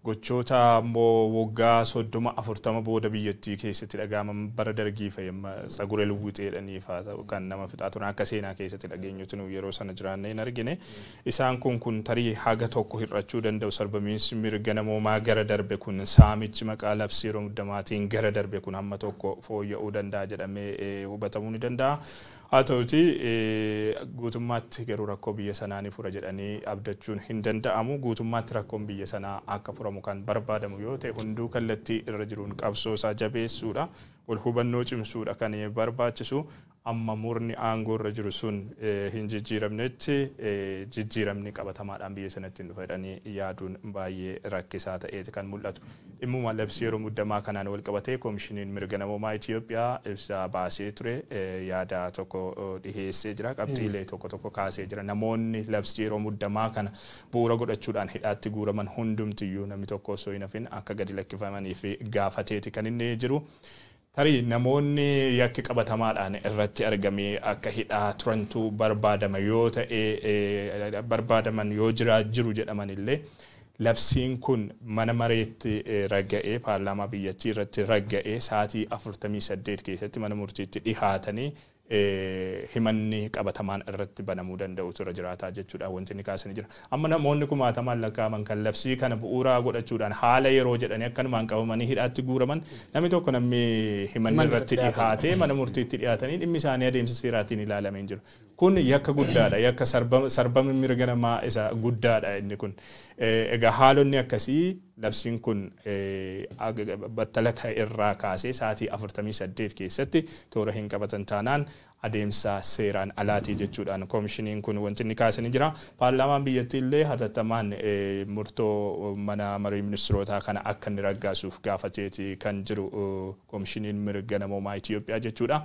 Gochoota immoo waggaa 30 40 booda biyyattii keessatti dhaga'aman, bara dargii fayyamma tsagure luwwixeedhanii fa'aa ta'u kan nama fixaa turan, akka seenaa keessatti dhageenyutti nu yeroo sana jiraannee hin argine. Isaan kun tarii haga tokko hir'achuu danda'u. Sarbamiinsi mirga namoomaa gara darbe kun, saamichi maqaa labsii yeroo muddamaatiin gara darbe kun hamma tokko fooyya'uu danda'a jedhamee hubatamuu ni danda'a. Haa ta'uti guutummaatti garuu rakkoo biyya sanaa ni fura jedhanii abdachuun hin danda'amu. Guutummaatti rakkoon biyya sanaa akka furamu kan barbaadamu yoo ta'e hunduu kallattii irra jiruun qabsoo isaa jabeessuudha. Wal hubannoo cimsuudha kan barbaachisu. Amma murni aangoo irra jiru sun hin jijjiiramnetti jijjiiramni qabatamaadhaan biyya sanatti hin dhufa jedhanii yaaduun baay'ee rakkisaa ta'eeti kan mul'atu. Dhimmuma labsii yeroo muddamaa kanaan wal qabatee Koomishiniin Mirga Namoomaa Itoophiyaa ibsa baasee ture, yaada tokko dhiheessee jira, qabxiilee tokko tokko kaasee jira. Namoonni labsii yeroo muddamaa kana bu'uura godhachuudhaan hidhaatti guuraman hundumtiyyuu namni tokko osoo hin hafin akka gadi lakkifamanii fi gaafateeti kan inni jiru. Tarii namoonni yakki qabatamaadhaan irratti argamee akka hidhaa turantu barbaadama yoo ta'e, barbaadaman yoo jira jiru jedhaman illee, labsiin kun mana mareetti ragga'ee, paarlaamaa biyyattii irratti ragga'ee sa'aatii 48 keessatti mana murtiitti dhihaatanii Himanni qabatamaan irratti banamuu danda'utu irra jiraataa jechuudha wanti inni kaasanii jira. Amma namoonni kumaatamaan lakkaa'aman kan labsii kana bu'uuraa godhachuudhaan haala yeroo jedhanii akkanumaan qabamanii hidhaatti guuraman, namni tokko namni himanni irratti dhihaatee mana murtiitti dhiyaatanii dhimmi isaanii adeemsa seeraatiin ilaalamee hin jiru. Kun yakka guddaadha. Yakka sarbama mirga namaa isa guddaadha inni kun. Egaa haalonni akkasii labsiin kun battala irraa kaasee sa'aatii 48 keessatti toora hin qabatan taanaan adeemsa seeraan alaatii jechuudhaan koomishiniin kun wanti inni kaasanii jira. Paarlaamaan biyyattii illee hatattamaan murtoo mana marii ministirootaa kana akka inni raggaasuuf gaafateeti kan jiru koomishiniin mirga namoomaa Itoophiyaa jechuudha.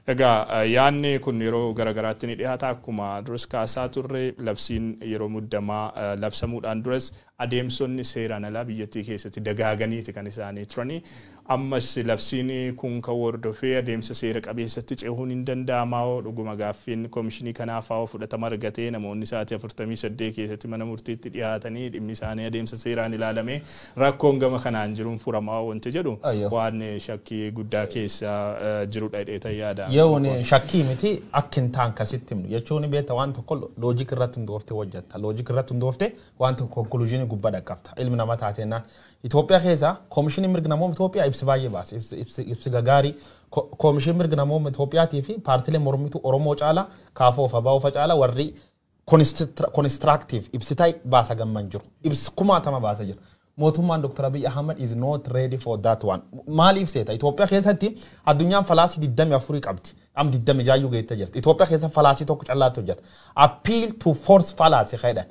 Egaa yaadni kun yeroo garagaraatti ni dhiyaata. Akkuma duras kaasaa turre, labsiin yeroo muddamaa labsamuudhaan duras adeemsonni seeraan alaa biyyattii keessatti dagaaganiiti kan isaanii turanii. Ammas labsiin kun kan hordofee adeemsa seera qabeessatti cehuun hin danda'amaa? Dhuguma gaaffiin koomishinii kanaaf haa fudhatama argatee namoonni sa'aatii 48 keessatti mana murtiitti dhiyaatanii dhimmi isaanii adeemsa seeraan ilaalamee rakkoon gama kanaan jiruun furamaa wanti jedhu waan shakkii guddaa keessa jirudha jedhee yaada. Yeroon shakkii miti, akka hin taan kasitti himnu jechuun beekta, waan tokko logic irratti hundoofte hojjetta. Logic irratti hundoofte waan tokko conclusion gubbaa dhaqqabta. Ilmi namaa taateenaan Itoophiyaa keessa koomishinii mirga namoota Itoophiyaa ibsi baay'ee baase, ibsi gagaarii. Koomishinii mirga namoota Itoophiyaatii fi paartilee mormituu Oromoo caalaa, kaafoo fi abaa'oo caalaa warri constructive ibsitaa baasa gamman jiru. Ibsi kumaatama baasa jira. Mootummaan Dr. Abiy Ahmed is not ready for that one. Maaliif seeta? Itoophiyaa keessatti addunyaan fallacy 24 qabdi. Am 26 geettee jirti. Itoophiyaa keessa fallacy tokko callaatti hojjeta. Appeal to force fallacy jedhan.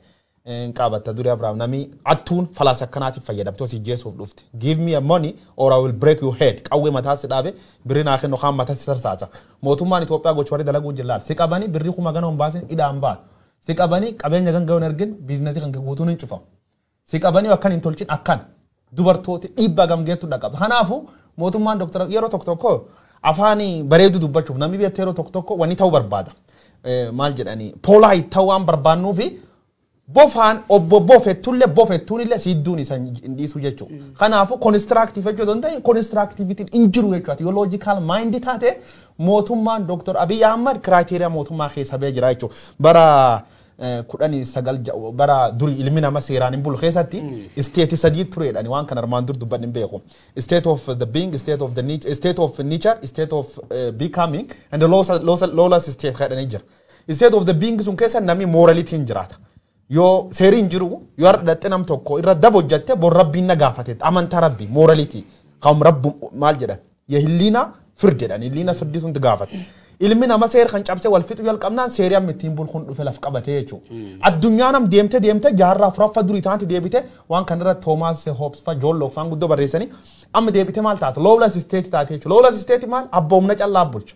Qabatta duri Abrahaam, namni attuun fallacy akkanaatiif fayyadamtee hojii jeesuuf dhufte. "Give me a money or I will break your head." Qawwee mataa si dhaabe, birrii naa kennu kaan mataa si tarsaasa. Mootummaan Itoophiyaa gocha warri dalaguu jillaal. Si qabanii birrii 10,000 hin baasin hidhaan baatu. Si qabanii qabeenya kan ga'uun argin, business kan guutuun hin cufamu. Si qabanii akkan hin tolchin akkan dubartooti dhiibbaa gamgeettu dhaqaba. Kanaafuu mootummaan Dr. yeroo tokko tokko afaan bareedu dubbachuuf namni beekte yeroo tokko tokko wanni ta'uu barbaada. Maal jedhanii, polite ta'uu waan barbaannuufi bofaan obbo bofettullee bofettuunillee siidduun isa hin dhiisu jechuudha. Kanaafuu constructive jechuudha hin ta'in, constructivityn hin jiru jechuudha. Yoo logical mind taate mootummaan Dr. Abiy Ahmad criteria mootummaa keessa ba'ee jira jechuudha. Bara 19 bara duri ilmi nama seeraan hin bulu keessatti state sadii tureedhaan waan kana armaan dur dubbanni hin beeku. State of the being, state of the nature, state of nature, state of becoming and the lawless state jedhanii jira. State of the being sun keessa namni moralityn jiraata. Yoo seerri hin jiru, yoo har'a dhatte nam tokko irra daba hojjatte, bor rabbiin na gaafate, amantaa rabbi, morality kan rabbu maal jedhan, የህሊና ፍርድ jedhan, ህሊና ፍርድ sunti gaafate. Ilmi nama seera kan cabsee wal fixu jalqabnaan seerri amma ittiin bulkuun dhufe laf qabatee jechuudha. Addunyaan am deemte deemte jaarraa afuraffaa durii taanti deebite waan kanarra Toomaas Hobbes fa, Joon Look faan guddoo barreessanii, amma deebite maal taate? Lawless state taate jechuudha. Lawless state maal? Abboomna callaa bulcha.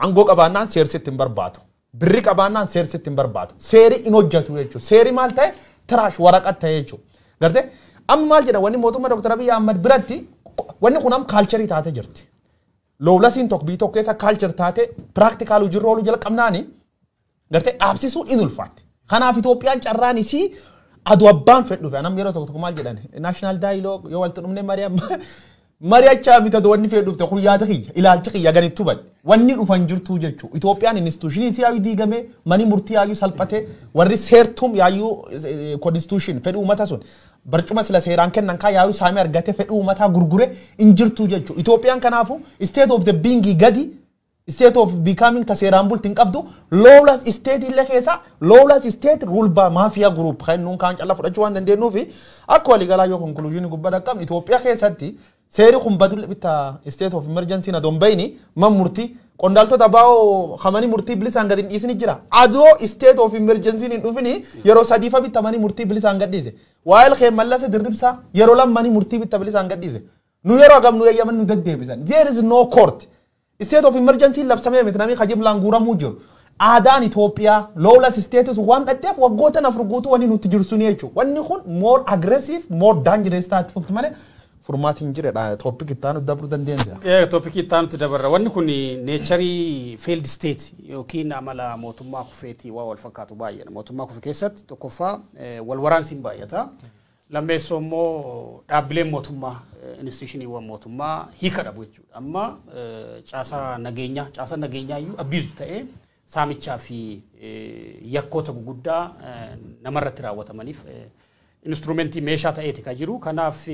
Aangoo qabaannaan seersi ittiin barbaadu. Birri qabaannaan seersi ittiin barbaadu. Seeri hin hojjetu jechuudha. Seeri maal ta'e? Trash waraqat ta'e jechuudha. Gartee amma maal jedha, wanni mootummaa Dr. Abiy Ahmad biratti wanni kun amma culture taatee jirti. Lawlessiin tokko biyya tokko keessa culture taate practical hojiirra ooluu jalqabnaani gartee dhaabsisuun in ulfaatti. Kanaaf Itoophiyaan carraan isii aduu abbaan fedhu dhufe. Anam yeroo tokko tokko maal jedhan, national dialogue yoo walitti dhumne mari'achaa miti, aduu wanni fedhu dhufte kun yaada kiyya, ilaalcha kiyya ganitti hubadhe. Wanni dhufan jirtuu jechuudha. Itoophiyaan institution isii yaayyuu diigame, mani murtii yaayyuu salphate, warri seertum yaayyuu constitution fedhii uummata sun barcuma sila seeraan kennan kaa yaayyuu saamee argate fedhii uummataa gurgure hin jirtuu jechuudha. Itoophiyaan kanaafuu state of the being gadi state of becoming ta seeraan bulti hin qabdu, lawless state illee keessa lawless state rule by mafia group kan nuun kaan calla fudhachuu waan dandeenyuufi akka waliigalaa yoo conclusion gubbaa dhaqqabne, Itoophiyaa keessatti seeri kun badu bitta state of emergency na dombayni man murtii qondaaltota baa'oo hamanii murtii bilisaan gadi hin dhiisini jira. Adoo state of emergency hin dhufini yeroo sadiifa bitta manii murtii bilisaan gadhiise. Waa'eel kee Mallasa Dirribsaa yeroo lammanii murtii bitta bilisaan gadhiise. Nu yeroo hagam nu eeyyaman nu deddeebisan. There is no court. State of emergency labsamee miti namni kajiblaan guuramuu jiru. Aadaan Itoophiyaa lawless status waan dhatteef waggoota 4 guutuu wanni nuti jirsu ni jechuudha. Wanni kun more aggressive, more dangerous taate fufti malee furmaati hin jiredha. Topic itti aanu dabruu dandeenya. Topic itti aanutti dabarra. Wanni kun nature failed state yookiin amala mootummaa kufeetii waa wal fakkaatu baay'eedha. Mootummaa kufe keessatti tokkoffaa wal waraansi hin baay'ata. Lammeessoo immoo dhaabbileen mootummaa, institushiniiwwan mootummaa hiika dhabu jechuudha. Amma caasaa nageenyaa, caasaa nageenyaa iyyuu abuse ta'ee saamichaa fi yakkoota guguddaa namarratti raawwatamaniif instrumentii meeshaa ta'eeti kan jiru. Kanaaf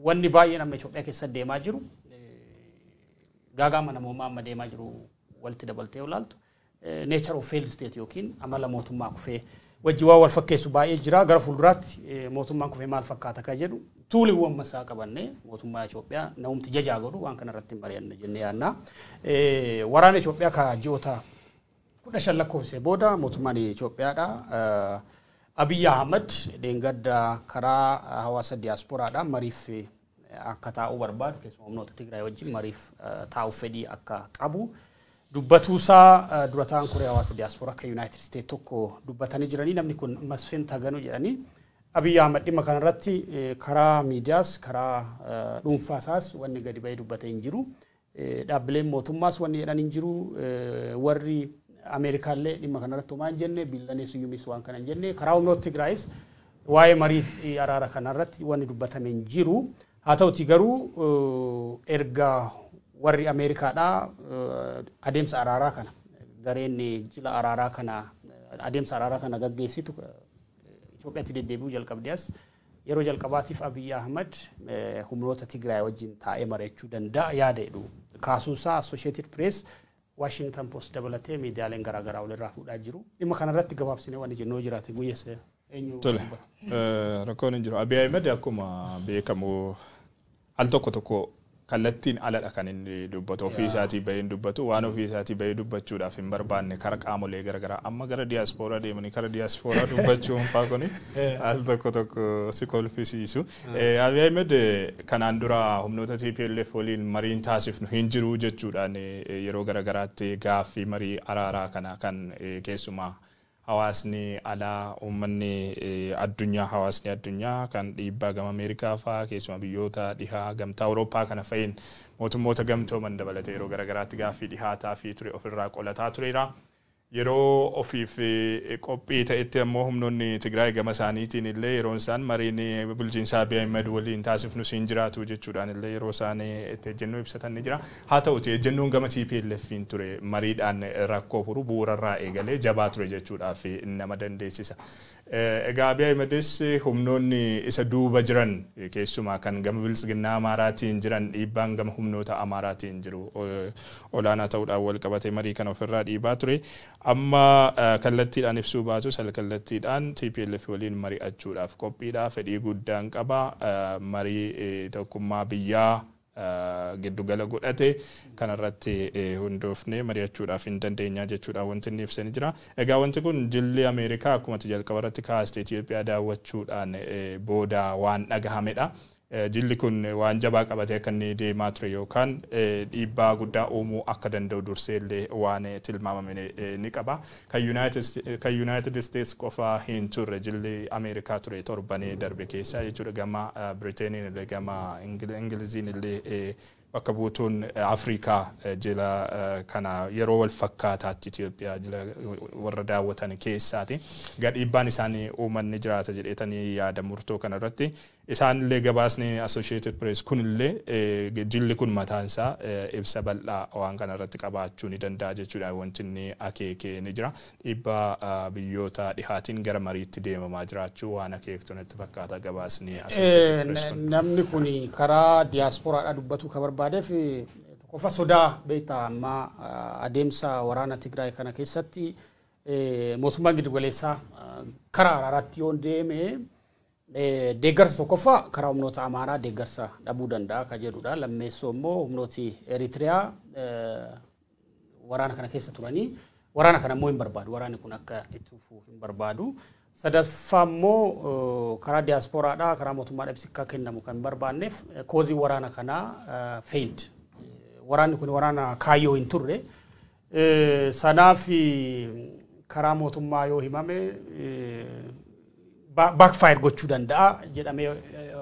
wanni baay'een amma Itoophiyaa keessa deemaa jiru, gaagaama namoomaa amma deemaa jiru walitti dabaltee ilaaltu, nature of failed state yookiin amala mootummaa kufee wajji waan wal fakkeessu baay'ee jira. Gara fuulduraatti mootummaan kufee maal fakkaata kan jedhu tuuliiwwan masaa qabannee mootummaa Itoophiyaa namumti jajaa godhu waan kana irratti mari'anna jennee yaadna. Waraana Itoophiyaa ka ji'oota 15 lakkoofsee booda mootummaan Itoophiyaadha. Abiyyi Ahmad dheengadda karaa hawaasa diyaasporaadhaan mariif akka taa'uu barbaadu, keessumaa humnoota Tigraay wajjin mariif taa'uuf fedhii akka qabu dubbatuusaa durataan koree hawaasa diyaasporaa akka United States tokko dubbatanii jiranii. Namni kun Masfin Taganuu jedhanii. Abiyyi Ahmad dhimma kanarratti karaa miidiyaas karaa dhuunfaasaas wanni gadi ba'ee dubbatee hin jiru. Dhaabbileen mootummaas wanni jedhan hin jiru. Warri Ameerikaallee dhimma kanarratti homaa hin jenne, Biillanee Siyyumis waan kana hin jenne, karaa humnoota Tigraayis waa'ee marii araara kanarratti wanni dubbatame hin jiru. Haa ta'uti garuu erga warri Ameerikaadhaa adeemsa araaraa kana, gareen jila araaraa kana, adeemsa araaraa kana gaggeessitu Itoophiyaatti deddeebi'uu jalqabdee as, yeroo jalqabaatiif Abiyyi Ahmad humnoota Tigraay wajjin taa'ee mari'achuu danda'a yaada jedhu kaasuusaa Associated Press, Washington Post dabalatee miidiyaaleen garaagaraa walirraa fuudhaa jiru. Dhimma kanarratti gabaabsinee wanni jennoo jiraate guyyeesse eenyu? Tole. Rakkoon hin jiru. Abiy Ahmed akkuma beekamu al tokko tokko kallattiin aladha kan inni dubbatu. Ofii isaatii bahee hin dubbatu. Waan ofii isaatii bahee dubbachuudhaaf hin barbaanne kara qaamolee garaagaraa amma gara diyaaspooraa deemanii kara diyaaspooraa dubbachuun faa kuni al tokko tokko si kolfisiisu. Abiy Ahmed kanaan dura humnoota TPLF waliin mariin taasifnu hin jiru jechuudhaan yeroo garaagaraatti gaaffii marii araaraa kana kan keessumaa hawaasni alaa, uummanni addunyaa, hawaasni addunyaa kan dhiibbaa gama Ameerikaa fa'aa, keessumaa biyyoota dhihaa, gamtaa Awurooppaa kana fa'iin, mootummoota gamtooman dabalatee yeroo garaagaraatti gaaffii dhihaataa fi ture ofirraa qolataa tureera. Yeroo ofiif qophii ta'etti ammoo humnoonni Tigraay gama isaaniitiin illee yeroon isaan mariin bulchiinsa Abiy Ahmed waliin taasifnu siin jiraatu jechuudhaan illee yeroo isaan itti ejjennoo ibsatan ni jira. Haa ta'uti ejjennoon gama TPLFiin ture mariidhaan rakkoo furu bu'uurarraa eegalee jabaa ture jechuudhaaf nama dandeessisa. Egaa Abiy Ahmedis humnoonni isa duuba jiran, keessumaa kan gama biltsiginnaa Amaaraatiin jiran, dhiibbaan gama humnoota Amaaraatiin jiru olaanaa ta'uudhaan wal qabatee marii kana ofirraa dhiibaa ture. Amma kallattiidhaan ibsuu baatus al kallattiidhaan TPLF waliin mari'achuudhaaf qophiidha. Fedhii guddaan qaba. Marii tokkummaa biyyaa giddugala godhate kanarratti hundoofnee mari'achuudhaaf hin dandeenya jechuudha wanti inni ibsanii jira. Egaa wanti kun jilli Ameerikaa akkuma jalqaba irratti kaaste Itoophiyaa daawwachuudhaan booda waan dhagahamedha. Jilli kun waan jabaa qabatee akka inni deemaa ture yookaan dhiibbaa guddaa uumuu akka danda'u dursee illee waan tilmaamame ni qaba. Kan United States qofa hin turre, jilli Ameerikaa ture torbanii darbe keessaa jechuudha, gama Biriteeniin illee, gama Ingiliziin illee bakka buutuun Afrikaa jila kana yeroo wal fakkaataatti Itoophiyaa jila warra daawwatan keessaati. Egaa dhiibbaan isaanii uuman ni jiraata jedheetanii yaada murtoo kanarratti. Isaan illee gabaasni Associated Press kun illee jilli kun mataan isaa ibsa bal'aa waan kanarratti qabaachuu ni danda'a jechuudha wanti inni akeekee ni jira. Dhiibbaa biyyoota dhihaatiin gara mariitti deemamaa jiraachuu waan akeektu natti fakkaata gabaasni Associated Press kun. Namni kun karaa diyaasporaadhaa dubbatu kan barbaadeef tokkoffaa sodaa beektaa ammaa adeemsa waraana Tigraay kana keessatti mootummaan giddugaleessaa karaa araaraatti yoo deeme deeggarsa tokkoffaa karaa humnoota Amaaraa deeggarsa dhabuu danda'a kan jedhudha. Lammeessoo immoo humnooti Eritiriyaa waraana kana keessa turanii waraana kana immoo hin barbaadu. Waraanni kun akka itti fufuu hin barbaadu. Sadaffaa immoo karaa diyaasporaadhaa karaa mootummaadhaa ibsi akka kennamu kan hin barbaanneef cause waraana kanaa failed. Waraanni kun waraana kaayyoo hin turre. Sanaaf karaa mootummaa yoo himame backfire gochuu danda'a jedhamee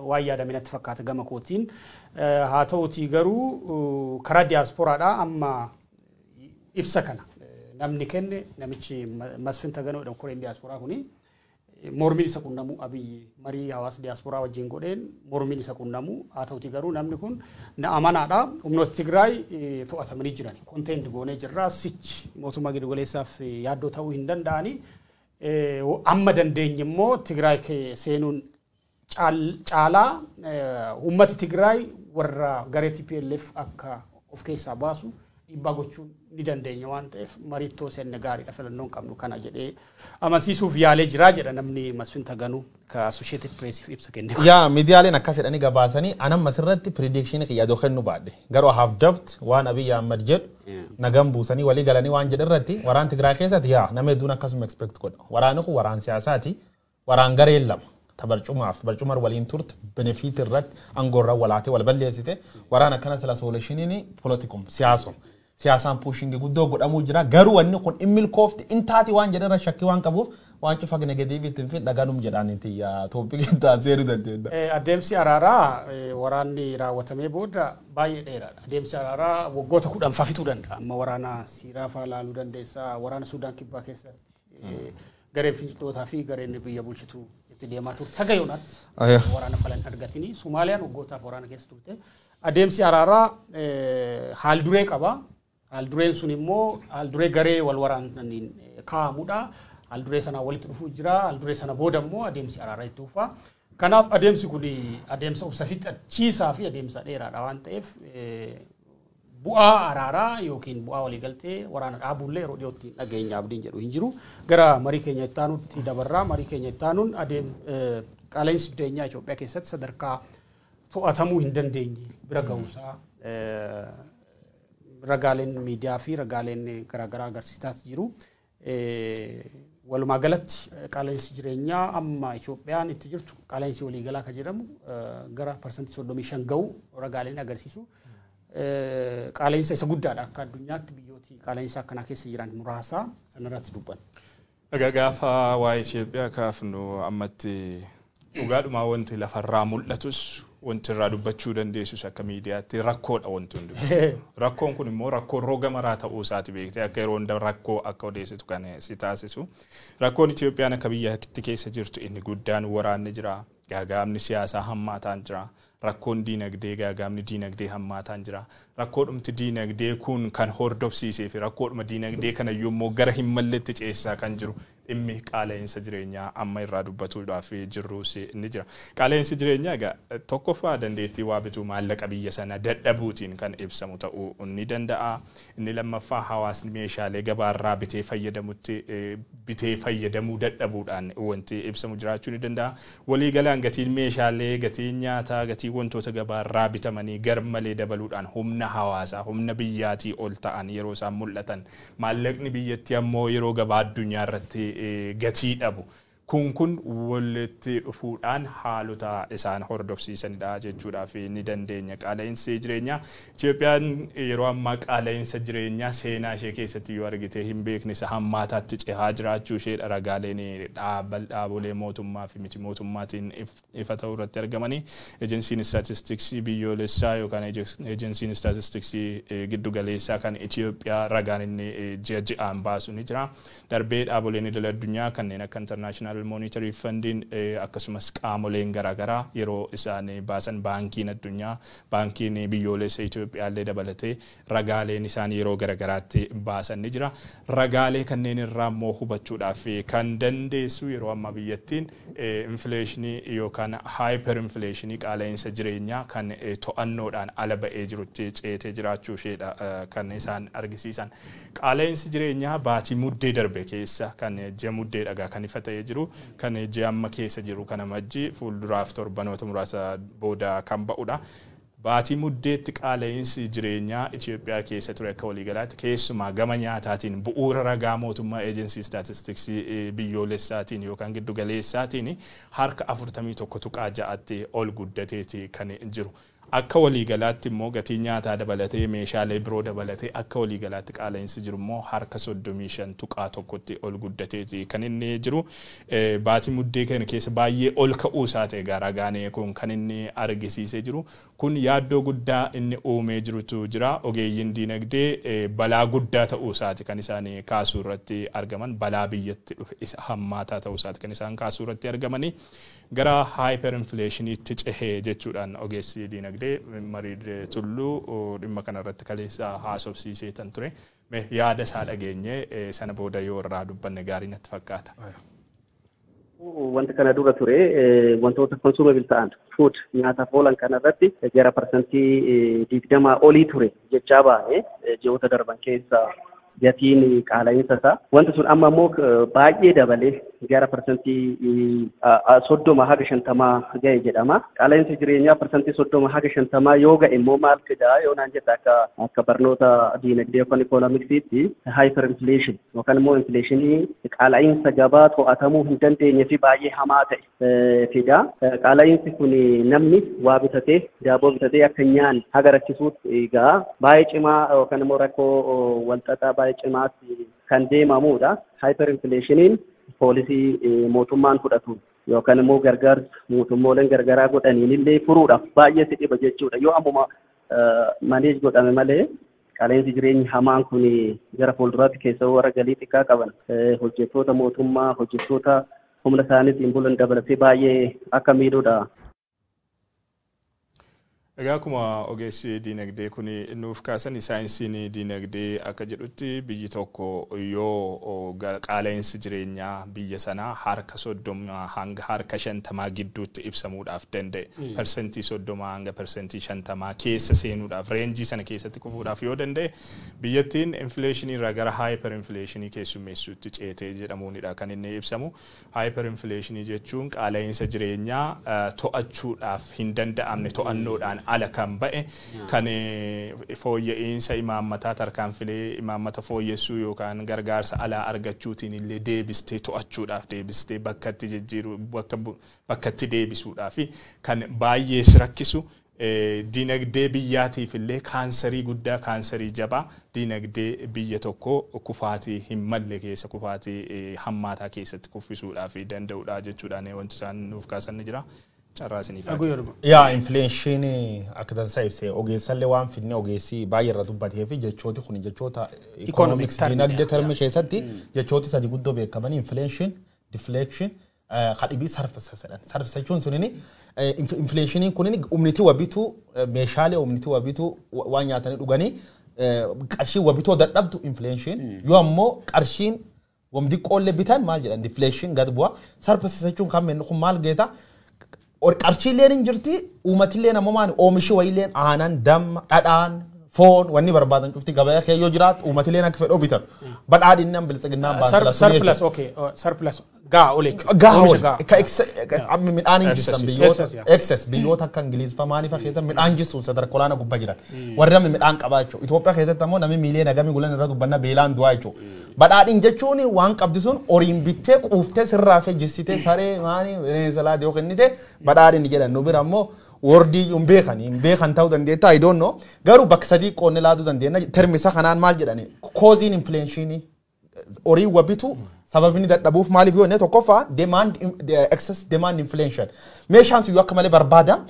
waan yaadame natti fakkaata gama kootiin. Haa ta'utii garuu karaa diyaasporaadhaa amma ibsa kana namni kenne, namichi Masfin Taganoo jedhamu koreen diyaasporaa kuni Mormiin isa qunnamu Abiyyi marii hawaasa diyaasporaa wajjin godheen mormiin isa qunnamu haa ta'uti garuu namni kun na amanaadha. Humnoota Tigraay to'atamanii jiran contain goonee jirra sichi mootummaa giddugaleessaaf yaaddoo ta'uu hin danda'ani. Amma dandeenye immoo Tigraay seenuun caalaa uummati Tigraay warra garee TPLF akka of keessaa baasu dhiibbaa gochuun ni dandeenya waan ta'eef mariittoo seenne gaariidha filannoon qabnu kana jedhee amansiisuuf yaalee jiraa jedha namni Masfin Taganuu ka Associated Pressiif ibsa kenne. Yaa miidiyaaleen akkas jedhanii gabaasanii anamma asirratti prediction kiyya adoo kennu baadhe garuu I have doubt waan Abiy Ahmed jedhu nagan buusanii walii galanii waan jedhu irratti waraan Tigraay keessatti yaa nama hedduun akkasuma expect godha. Waraanni kun waraan siyaasaati, waraan gareen lama ta barcumaaf barcumar waliin turte benefit irratti aangoorra walaatee wal balleessite. Waraan akkana sila solutioniin politikum siyaasum siyaasaan pushing guddoo godhamuu jira garuu wanni kun in milkoofti in taati waan jedhan shakkii waan qabuuf waan cufa negative ittiin fi dhaganum jedhaaniiti yaa topic itti seenuu dandeenya. Adeemsi araaraa waraanni raawwatamee booda baay'ee dheeraadha. Adeemsi araaraa waggoota 10 fixuu danda'a. Amma waraana Siiraa fa'aa ilaaluu dandeessa. Waraana Sudaan Kibbaa keessatti gareen finciltootaa fi gareen biyya bulchitu itti deemaa turte. Haga yoonaatti waraana falan argatanii Somaaliyaan waggootaaf waraana keessa turte. Adeemsi araaraa haal duree qaba. Haal dureen sun immoo haal duree garee wal waraananiin kaa'amudha. Haal duree sana walitti dhufuu jira. Haal duree sana booda immoo adeemsi araaraa itti fufa. Kanaaf adeemsi kun adeemsa obsa fixachiisaa fi adeemsa dheeraadha waan ta'eef bu'aa araaraa yookiin bu'aa waliigaltee waraana dhaabuullee yeroo dhiyootti dhageenya abdiin jedhu hin jiru. Gara marii keenya itti aanutti dabarraa. Marii keenya itti aanuun adeem qaala'insi jireenyaa Itoophiyaa keessatti sadarkaa to'atamuu hin dandeenye bira ga'uusaa ragaaleen miidiyaa fi ragaaleen garaagaraa agarsiisaa jiru. Walumaa galatti qaala'insi jireenyaa amma Itoophiyaan itti jirtu qaala'insi waliigalaa kan jedhamu gara 35% ga'u ragaaleen agarsiisu. Qaala'insa isa guddaadha akka addunyaatti biyyooti qaala'insa akkanaa keessa jiran muraasa sanarratti dubbanna. Egaa gaafa waa'ee Itoophiyaa kaafnu ammatti dhugaadhumaa wanti lafarraa mul'atus wanti irraa dubbachuu dandeessus akka miidiyaatti rakkoodha wanti hundi. Rakkoon kun immoo rakkoo roga maraa ta'uu isaati beektee akka yeroo hunda rakkoo akka odeessitu kan si taasisu. Rakkoon Itoophiyaan akka biyyatti keessa jirtu inni guddaan waraanni jira. Gaagaamni siyaasaa hammaataan jira. Rakkoon diinagdee gaagaamni diinagdee hammaataan jira. Rakkoodhumti diinagdee kun kan hordofsiisee fi rakkoodhuma diinagdee kana immoo gara hin malletti ceesisaa kan jiru dhimmi qaala'insa jireenyaa amma irraa dubbatuudhaaf jirrus ni jira. Qaala'insi jireenyaa egaa tokkoffaa dandeettii waa bituu maallaqa biyya sana dadhabuutiin kan ibsamu ta'uu ni danda'a. Inni lammaffaa hawaasni meeshaalee gabaarraa bitee fayyadamutti bitee fayyadamuu dadhabuudhaan wanti ibsamu jiraachuu ni danda'a. Waliigalaan gatiin meeshaalee, gatiin nyaataa, gatii wantoota gabaarraa bitamanii garmalee dabaluudhaan humna hawaasaa, humna biyyaatii ol ta'an yeroo isaan mul'atan. Maallaqni biyyattii ammoo yeroo gabaa addunyaa irratti gatii dhabu. Kun walitti dhufuudhaan haalota isaan hordofsiisanidha jechuudhaaf ni dandeenya. Qaala'insi jireenyaa Itoophiyaan yeroo ammaa qaala'insa jireenyaa seenaa ishee keessatti yoo argite hin beekne isa hammaataatti cehaa jiraachuu isheedha ragaaleen dhaabolee mootummaa fi miti mootummaatiin ifa ta'uu irratti argamanii. Ejensiin istaatistiksii biyyoolessaa yookaan ejensiin istaatistiksii giddu galeessaa kan Itoophiyaa ragaan inni ji'a ji'aan baasu ni jira. Darbee dhaaboleen idil addunyaa kanneen akka International Monetary Fundiin akkasumas qaamoleen garaagaraa yeroo isaan baasan baankiin addunyaa baankiin biyyoolessa Itoophiyaa illee dabalatee ragaaleen isaan yeroo garaagaraatti baasan ni jira. Ragaalee kanneen irraa immoo hubachuudhaaf kan dandeessu yeroo ammaa biyyattiin infleeshinii yookaan haayiper infleeshinii qaala'insa jireenyaa kan to'annoodhaan ala ba'ee jirutti ceetee jiraachuu isheedha kan isaan argisiisan. Qaala'insi jireenyaa baatii muddee darbe keessa kan ji'a muddee dhagaa kan ifa ta'ee jiru kan ji'a amma keessa jiru kana majji fuulduraaf torbanoota muraasa booda kan ba'udha. Baatii muddeetti qaala'insi jireenyaa Itoophiyaa keessa ture akka waliigalaatti keessumaa gama nyaataatiin bu'uura ragaa mootummaa eejensii istaatistiksii biyyoolessaatiin yookaan giddugaleessaatiin harka 41.6tti ol guddateeti kan jiru. Akka waliigalaatti immoo gatii nyaataa dabalatee, meeshaalee biroo dabalatee, akka waliigalaatti qaala'insi jiru immoo harka 35.1tti ol guddateeti kan inni jiru. Baatii Muddee kana keessa baay'ee ol ka'uu isaa ta'e ragaan kun kan inni argisiisee jiru. Kun yaaddoo guddaa inni uumee jirutu jira. Ogeeyyiin diinagdee balaa guddaa ta'uu isaati kan isaan kaasuu irratti argaman. Balaa biyyatti dhufe isa hammaataa ta'uu isaati kan isaan kaasuu irratti argamanii, gara hyper inflationiitti cehee jechuudhaan ogeessi diinagdee Marii Tulluu dhimma kanarratti kaleessa haasofsiisee tan ture. Yaada isaa dhageenye sana booda yoo irraa dubbanne gaarii natti fakkaata. Wanta kana dura ture, wantoota consumable ta'an, food, nyaataaf oolan kanarratti gara 20% olii ture jechaa baane ji'oota darban keessa gatiin qaala'insa isaa. Wanti sun amma immoo baay'ee dabalee gara 30% haga 50 ga'e jedhama. Qaala'insi jireenyaa 30% haga 50 yoo ga'e immoo maal fidaa yoo naan jette, akka barnoota diinagdee yookaan ikoonomiksiitti hyper inflation yookaan immoo inflationii qaala'insa gabaa to'atamuu hin dandeenye fi baay'ee hamaa ta'e fida. Qaala'insi kun namni waa bitatee, daaboo bitatee akka hin nyaanne haga rakkisuutti egaa baay'ee cimaa yookaan immoo rakkoo walxaxaa baay'ee cimaatti kan deemamudha. Hyper inflationiin poolisii mootummaan fudhatu yookaan immoo gargaarsa mootummooleen gargaraa godhaniin illee furuudhaaf baay'ee si dhiba jechuudha. Yoo ammuma manage godhame malee, qaala'insi jireenyi hamaan kun gara fuulduraatti keessa warra galii xiqqaa qaban, hojjettoota mootummaa, hojjettoota humna isaaniitiin bulan dabalatee baay'ee akka miidhuudha. Egaa akkuma ogeessi diinagdee kun nuuf kaasan, saayinsiin diinagdee akka jedhutti biyyi tokko yoo qaala'insi jireenyaa biyya sanaa harka 30 hanga harka 50 gidduutti ibsamuudhaaf danda'e, 30% hanga 50% keessa seenuudhaaf, range sana keessatti kufuudhaaf yoo danda'e, biyyattiin inflationii irraa gara hyper inflationii keessummeessuutti ceetee jedhamuunidha kan inni ibsamu. Hyper inflationii jechuun qaala'insa jireenyaa to'achuudhaaf hin danda'amne, to'annoodhaan ala kan ba'e, kan fooyya'insa imaammataa, tarkaanfilee imaammata fooyyessuu yookaan gargaarsa alaa argachuutiin illee deebistee to'achuudhaaf, deebistee bakkatti jijjiiruu, bakkatti deebisuudhaaf kan baay'ee si rakkisu, diinagdee biyyaatiif illee kaansarii guddaa, kaansarii jabaa, diinagdee biyya tokko kufaatii hin malle keessa, kufaatii hammaataa keessatti kuffisuudhaaf danda'udha jechuudhaan wanti isaan nuuf kaasan ni jira. Carraa isiniif haa. Yaa, inflationii akka dansaa ibsee ogeessallee waan fidne, ogeessi baay'ee irra dubbatee fi jechooti kun jechoota economics diinagdee termii keessatti jechooti sadi guddoo beekamanii: inflation, deflation, kadhibii surplus jedhan. Surplus jechuun sunini inflationiin kunini humniti wabituu meeshaalee, humniti wabituu waan nyaatanii dhuganii, qarshii wabitoo dadhabdu inflation, yoo ammoo qarshiin wamdi qoollee bitan maal jedhan, deflation, gad bu'a. Surplus jechuun kan kun maal geeta, qarshiileen hin jirti, uummatilleen ammoo maali, oomishi wayiileen, aanan, damma, dhadhaan, foon, wanni barbaadan cufti gabaa kee yoo jiraatu, uummatilleen akka fedhoo bitatu. Badhaadhinaan biltsiginnaan baasila. Surplus, okay, surplus gaa ol jechuudha. Gaa ol ka midhaan hin jissan biyyoota excess, biyyoota akka Ingiliz fa maaliif keessa midhaan jissu sadarkaa olaanaa gubbaa jiran. Warri amma midhaan qabaa jechuudha. Itoophiyaa keessatti ammoo namni miiliyoona gamii gulan irra dubbanna beelaan du'aa jechuudha. Badhaadhin jechuun waan qabdi sun horiin bittee quuftee sirraa fi jissitee saree maanii bineensa laata yoo kennite badhaadhin jedhan. Nu bira ammoo wordii hin beekan ta'uu dandeetta, I don't know, garuu bakka sadii qoonnee laatuu dandeenya. Termisa kanaan maal jedhani, causeiin inflationii, horii wabitu sababni dadhabuuf maaliif yoo inni, tokkoffaa demand, excess demand inflation, meeshaan sun yoo akka malee barbaada,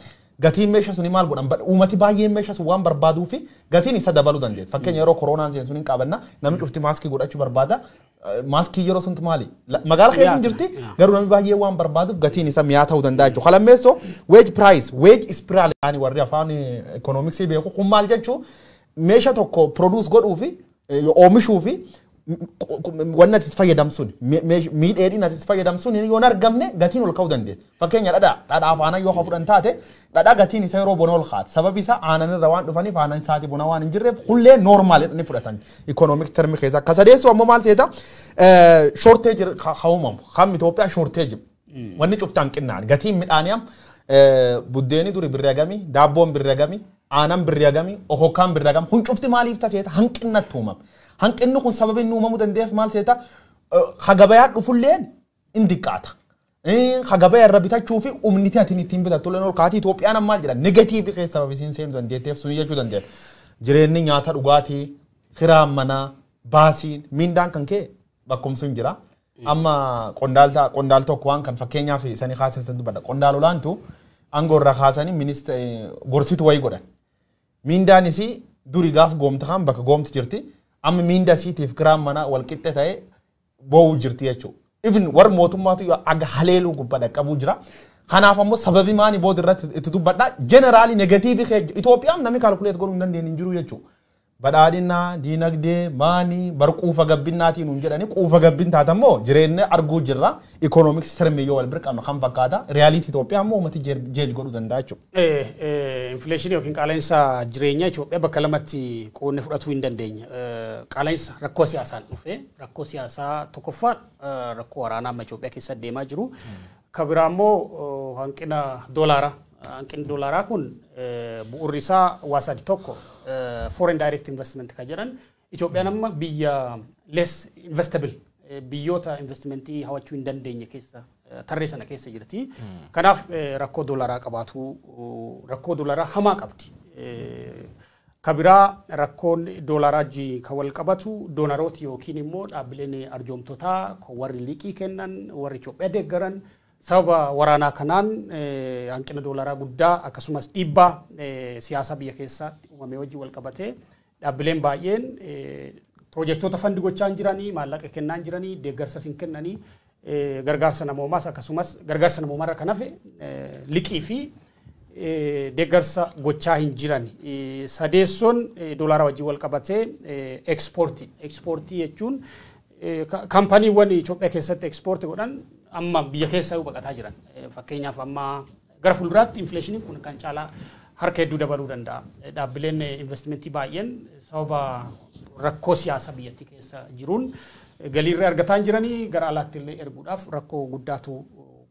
gatiin meeshaa suni maal godhan, uummati baay'een meeshaa sun waan barbaaduu fi gatiin isa dabaluu dandeenya. Fakkeenya yeroo koronaan seen sun hin qabanna, namni cufti maaskii godhachuu barbaada. Maaskii yeroo sunti maali? Magaala keessa hin jirti, garuu namni baay'ee waan barbaaduuf gatiin isa mi'aa ta'uu danda'a jechuudha. Lammeessoo wage price wage spiral yaani warri afaan economicsii beeku, kun maal jechuu, meeshaa tokko produce godhuu fi oomishuu fi wanni ati itti fayyadamsun, miidheedhiin ati itti fayyadamsun yoo hin argamne gatiin ol ka'uu dandeenya. Fakkeenya dhadhaa fi aannan yoo fudhan taate, dhadhaa gatiin isa yeroo bona ol kaati. Sababi isaa aannan irra waan dhufaniif, aannan isaati bona waan hin jirreef, hullee normal jedhanii fudhatan economic term keessa. Akka sadeessu ammoo maal seeta, shortage haa uumamu. Kam Itoophiyaa shortage. Wanni cuftaan qinnaan gatiin midhaanii am buddeeni duri birri hagamii, daabboon birri hagamii, aannan birri hagamii, okokkaan birri hagamii, kun cufti maaliif taseeta, hanqinnatti uumama. Hanqinni kun sababi inni uumamuu danda'eef maal seeta, ha gabayaa dhufulleen in diqqaata. Ka gabaa irra bitachuu fi humni ati ittiin bitattu illee ol kaatii. Itoophiyaan maal jedha, negative keessa sababa isiin seenuu dandeetteef suni jechuu dandeenya. Jireenyi, nyaata, dhugaatii, kiraan manaa, baasiin, mindaan kan kee bakkumsi hin jira. Amma qondaalta qondaal tokko waan kan fakkeenyaaf isanii kaasan dubbadha. Qondaal olaantu aangoo irraa kaasanii gorsitu wayii godhan. Mindaan isii duri gaaf goomta kan bakka goomti jirti. Amma minda isiitiif kiraan manaa wal qixxe ta'ee boo'uu jirti jechuudha. Even warri mootummaatu aga haleeluu gubbaa dhaqqabuu jira. Kanaaf ammoo sababi maanii booda irratti itti dubbadha. Generally negative Itoophiyaan namni calculate godhuu hin dandeenye hin jiru jechuudha. Badhaadhinaa, diinagdee, maanii, bar quufa gabbinnaatiin nuun jedhanii, quufa gabbin taatammoo jireenya arguu jirra. Economics term yoo wal bira qabnu kan fakkaata. Reality Itoophiyaa ammoo uummati judge godhuu danda'a jechuudha. Inflation yookiin qaala'insa jireenyaa Itoophiyaa bakka lamatti qoodnee fudhatuu hin dandeenya. Qaala'insa rakkoo siyaasaan dhufe, rakkoo siyaasaa tokkoffaan rakkoo waraanaa amma Itoophiyaa keessa deemaa jiru. Ka biraa immoo hanqina doolaaraa. Hanqinni doolaaraa kun bu'uurri isaa waa sadi. Tokko, foreign direct investment kan jedhan. Itoophiyaan amma biyya less investable, biyyoota investimentii hawachuu hin dandeenye keessa, tarree sana keessa jirti. Kanaaf rakkoo doolaaraa qabaatu, rakkoo doolaaraa hamaa qabdi. Ka biraa, rakkoon doolaaraa kan wal qabatu donorooti yookiin immoo dhaabbileen arjoomtotaa warri liqii kennan, warri Itoophiyaa deeggaran, sababa waraanaa kanaan hanqina doolaaraa guddaa akkasumas dhiibbaa siyaasaa biyya keessatti uumame wajjin wal qabatee dhaabbileen baay'een piroojektota fund gochaa hin jiranii, maallaqa kennaa hin jiranii, deeggarsas hin kennanii, gargaarsa namoomaas akkasumas gargaarsa namoomarra kan hafe liqii fi deeggarsa gochaa hin jiran. Sadeessoon doolaara wajjin wal qabatee ekspoortii. Ekspoortii jechuun kaampaniiwwan Itoophiyaa keessatti ekspoortii godhan amma biyya keessa baqataa jiran. Fakkeenyaaf, amma gara fuulduraatti inflationiin kun kan caalaa harka hedduu dabaluu danda'a. Dhaabbileen investimentii baay'een sababa rakkoo siyaasaa biyyattii keessa jiruun galiirra argataa hin jiranii, gara alaatti illee erguudhaaf rakkoo guddaatu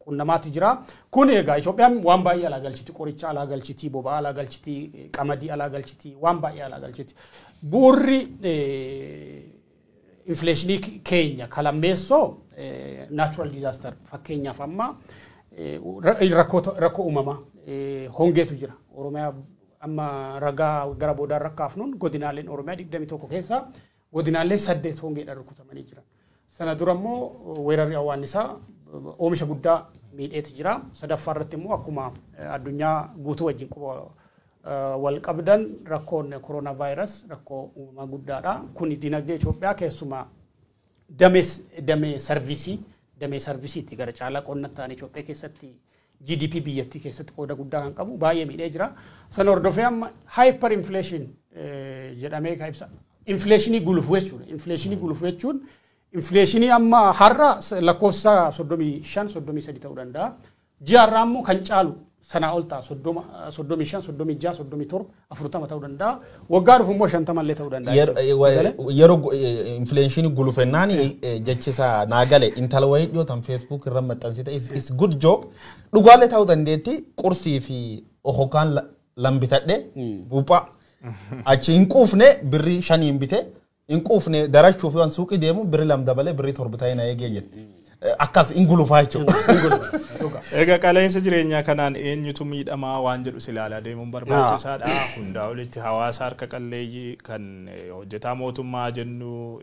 qunnamaati jira. Kun egaa Itoophiyaan waan baay'ee alaa galchiti, qoricha alaa galchiti, boba'aa alaa galchiti, qamadii alaa galchiti, waan baay'ee alaa galchiti. Bu'uurri inflation keenya kalammeessoo natural disaster, fakkeenyaaf amma rakkoo uumamaa hongeetu jira. Oromiyaa amma ragaa gara boodaan rakkaafnuun godinaaleen Oromiyaa 21 keessaa godinaaleen 8 hongeedhaan rukutamanii jiran. Sana dura immoo weerarri awwaannisaa oomisha guddaa miidheeti jira. Sadaffaa irratti immoo akkuma addunyaa guutuu wajjin quba wal qabdan rakkoon koronaa vaayirus rakkoo uumamaa guddaadha. Kun dinagdee Itoophiyaa keessumaa damee service, damee serviceitti gara caalaa qonna ta'an Itoophiyaa keessatti GDP biyyattii keessatti qooda guddaa kan qabu baay'ee miidhee jira. Sana hordofee amma hyper inflation jedhamee kan ibsa. Inflation gulufuu jechuudha. Inflation gulufuu jechuun inflation amma har'a lakkoofsa 35, 33 ta'uu danda'a. Ji'a har'aa immoo kan caalu sanaa ol ta'a, 30, 35, 36, 37, 40 ta'uu danda'a. Waggaa dhufu immoo 50 illee ta'uu danda'a. Yeroo inflation gulufennaan jechi isaa naa gale. Intala wayii dhiyootan Facebook irra maxxansite, is good joke, dhugaallee ta'uu dandeetti. Qursii fi okokaan lambitadhe buuphaa achi hin quufne, birrii 5n bite hin quufne, darachuuf waan suuqii deemu birrii 2 dabalee birrii 7 ta'ee na eegee jette. Akkas hin gulufaa jechuudha. Egaa qaala'insa jireenyaa kanaan eenyutu miidhamaa waan jedhu si ilaalaa deemuun barbaachisaadha. Hundaa olitti hawaasa harka qalleeyyii kan hojjetaa mootummaa jennu,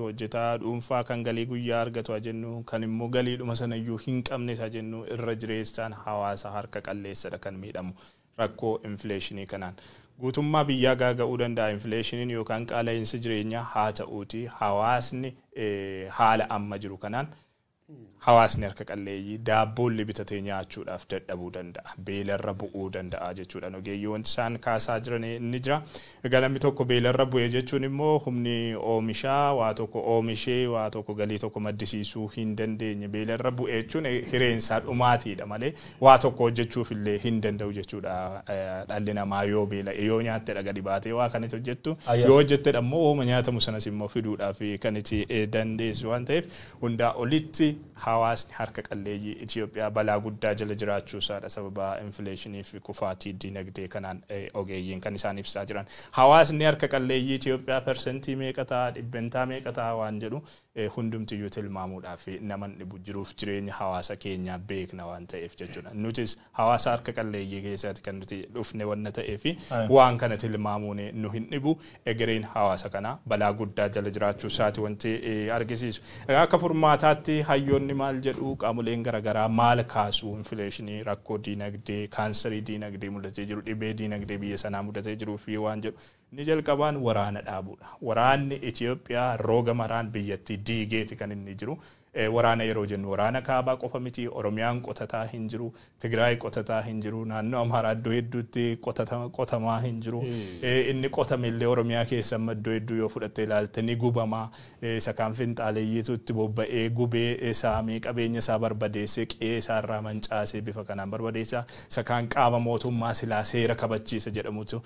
hojjetaa dhuunfaa kan galii guyyaa argatu jennu, kan immoo galiidhuma sanayyuu hin qabne isa jennu, irra jireessaan hawaasa harka qalleessadha kan miidhamu rakkoo inflation kanaan. Guutummaa biyyaa gaaga'uu danda'a inflationiin yookaan qaala'insi jireenyaa. Haa ta'uuti hawaasni haala amma jiru kanaan hawaasni harka qalleeyyii daabboolli bitatee nyaachuudhaaf dadhabuu danda'a. Beelarra bu'uu danda'a jechuudha. Ogeeyyii wanti isaan kaasaa jiran ni jira. Egaa namni tokko beelarra bu'e jechuun immoo humni oomishaa waa tokko oomishee waa tokko galii tokko maddisiisuu hin dandeenye. Beelarra bu'e jechuun hireensaa dhumaatiidha malee waa tokko hojjechuuf illee hin danda'u jechuudha. Dhalli namaa yoo beela'e, yoo nyaattedha gadi baatee waa kanatti hojjettu. Yoo hojjettedha immoo ooma nyaatamu sanas immoo fiduudhaaf kan itti dandeessu waan ta'eef hundaa olitti Hawaasni harka qalleeyyii Itoophiyaa balaa guddaa jala jiraachuu isaadha sababa infleeshinii fi kufaatii diinagdee kanaan ogeeyyiin kan isaan ibsaa jiran. Hawaasni harka qalleeyyii Itoophiyaa persentii meeqa ta'a, dhibbentaa meeqa ta'a waan jedhu hundumtiyyuu tilmaamuudhaaf naman dhibu, jiruuf jireenya hawaasa keenyaa beekna waan ta'eef jechuudha. Nutis hawaasa harka qalleeyyii keessatti kan nuti dhufne wanna ta'eef waan kana tilmaamuun nu hin dhibu. Egereen hawaasa kanaa balaa guddaa jala jiraachuu isaati wanti argisiisu. Akka furmaataatti hayyoonni maal jedhu, qaamoleen garaagaraa maal kaasu? Infleeshinii, rakkoo diinagdee, kaansarii diinagdee mudatee jiru, dhibee diinagdee biyya sanaa mudatee jiruu fi waan jedhu. Inni jalqabaan waraana dhaabuudha. Waraanni Itoophiyaa roga maraan biyyattii diigeeti kan inni jiru. Waraana yeroo jennu waraana kaabaa qofa miti. Oromiyaan qotataa hin jiru, Tigraay qotataa hin jiru, naannoo Amaaraa iddoo hedduutti qotamaa hin jiru. Inni qotame illee Oromiyaa keessa amma iddoo hedduu yoo fudhatte ilaalte ni gubama. Isa kaan finxaaleeyyiitu itti bobba'ee gubee, saamee, qabeenya isaa barbadeessee, qe'ee isaa irraa mancaasee bifa kanaan barbadeessa. Isa kaan qaama mootummaa silaa seera kabachiisa jedhamutu,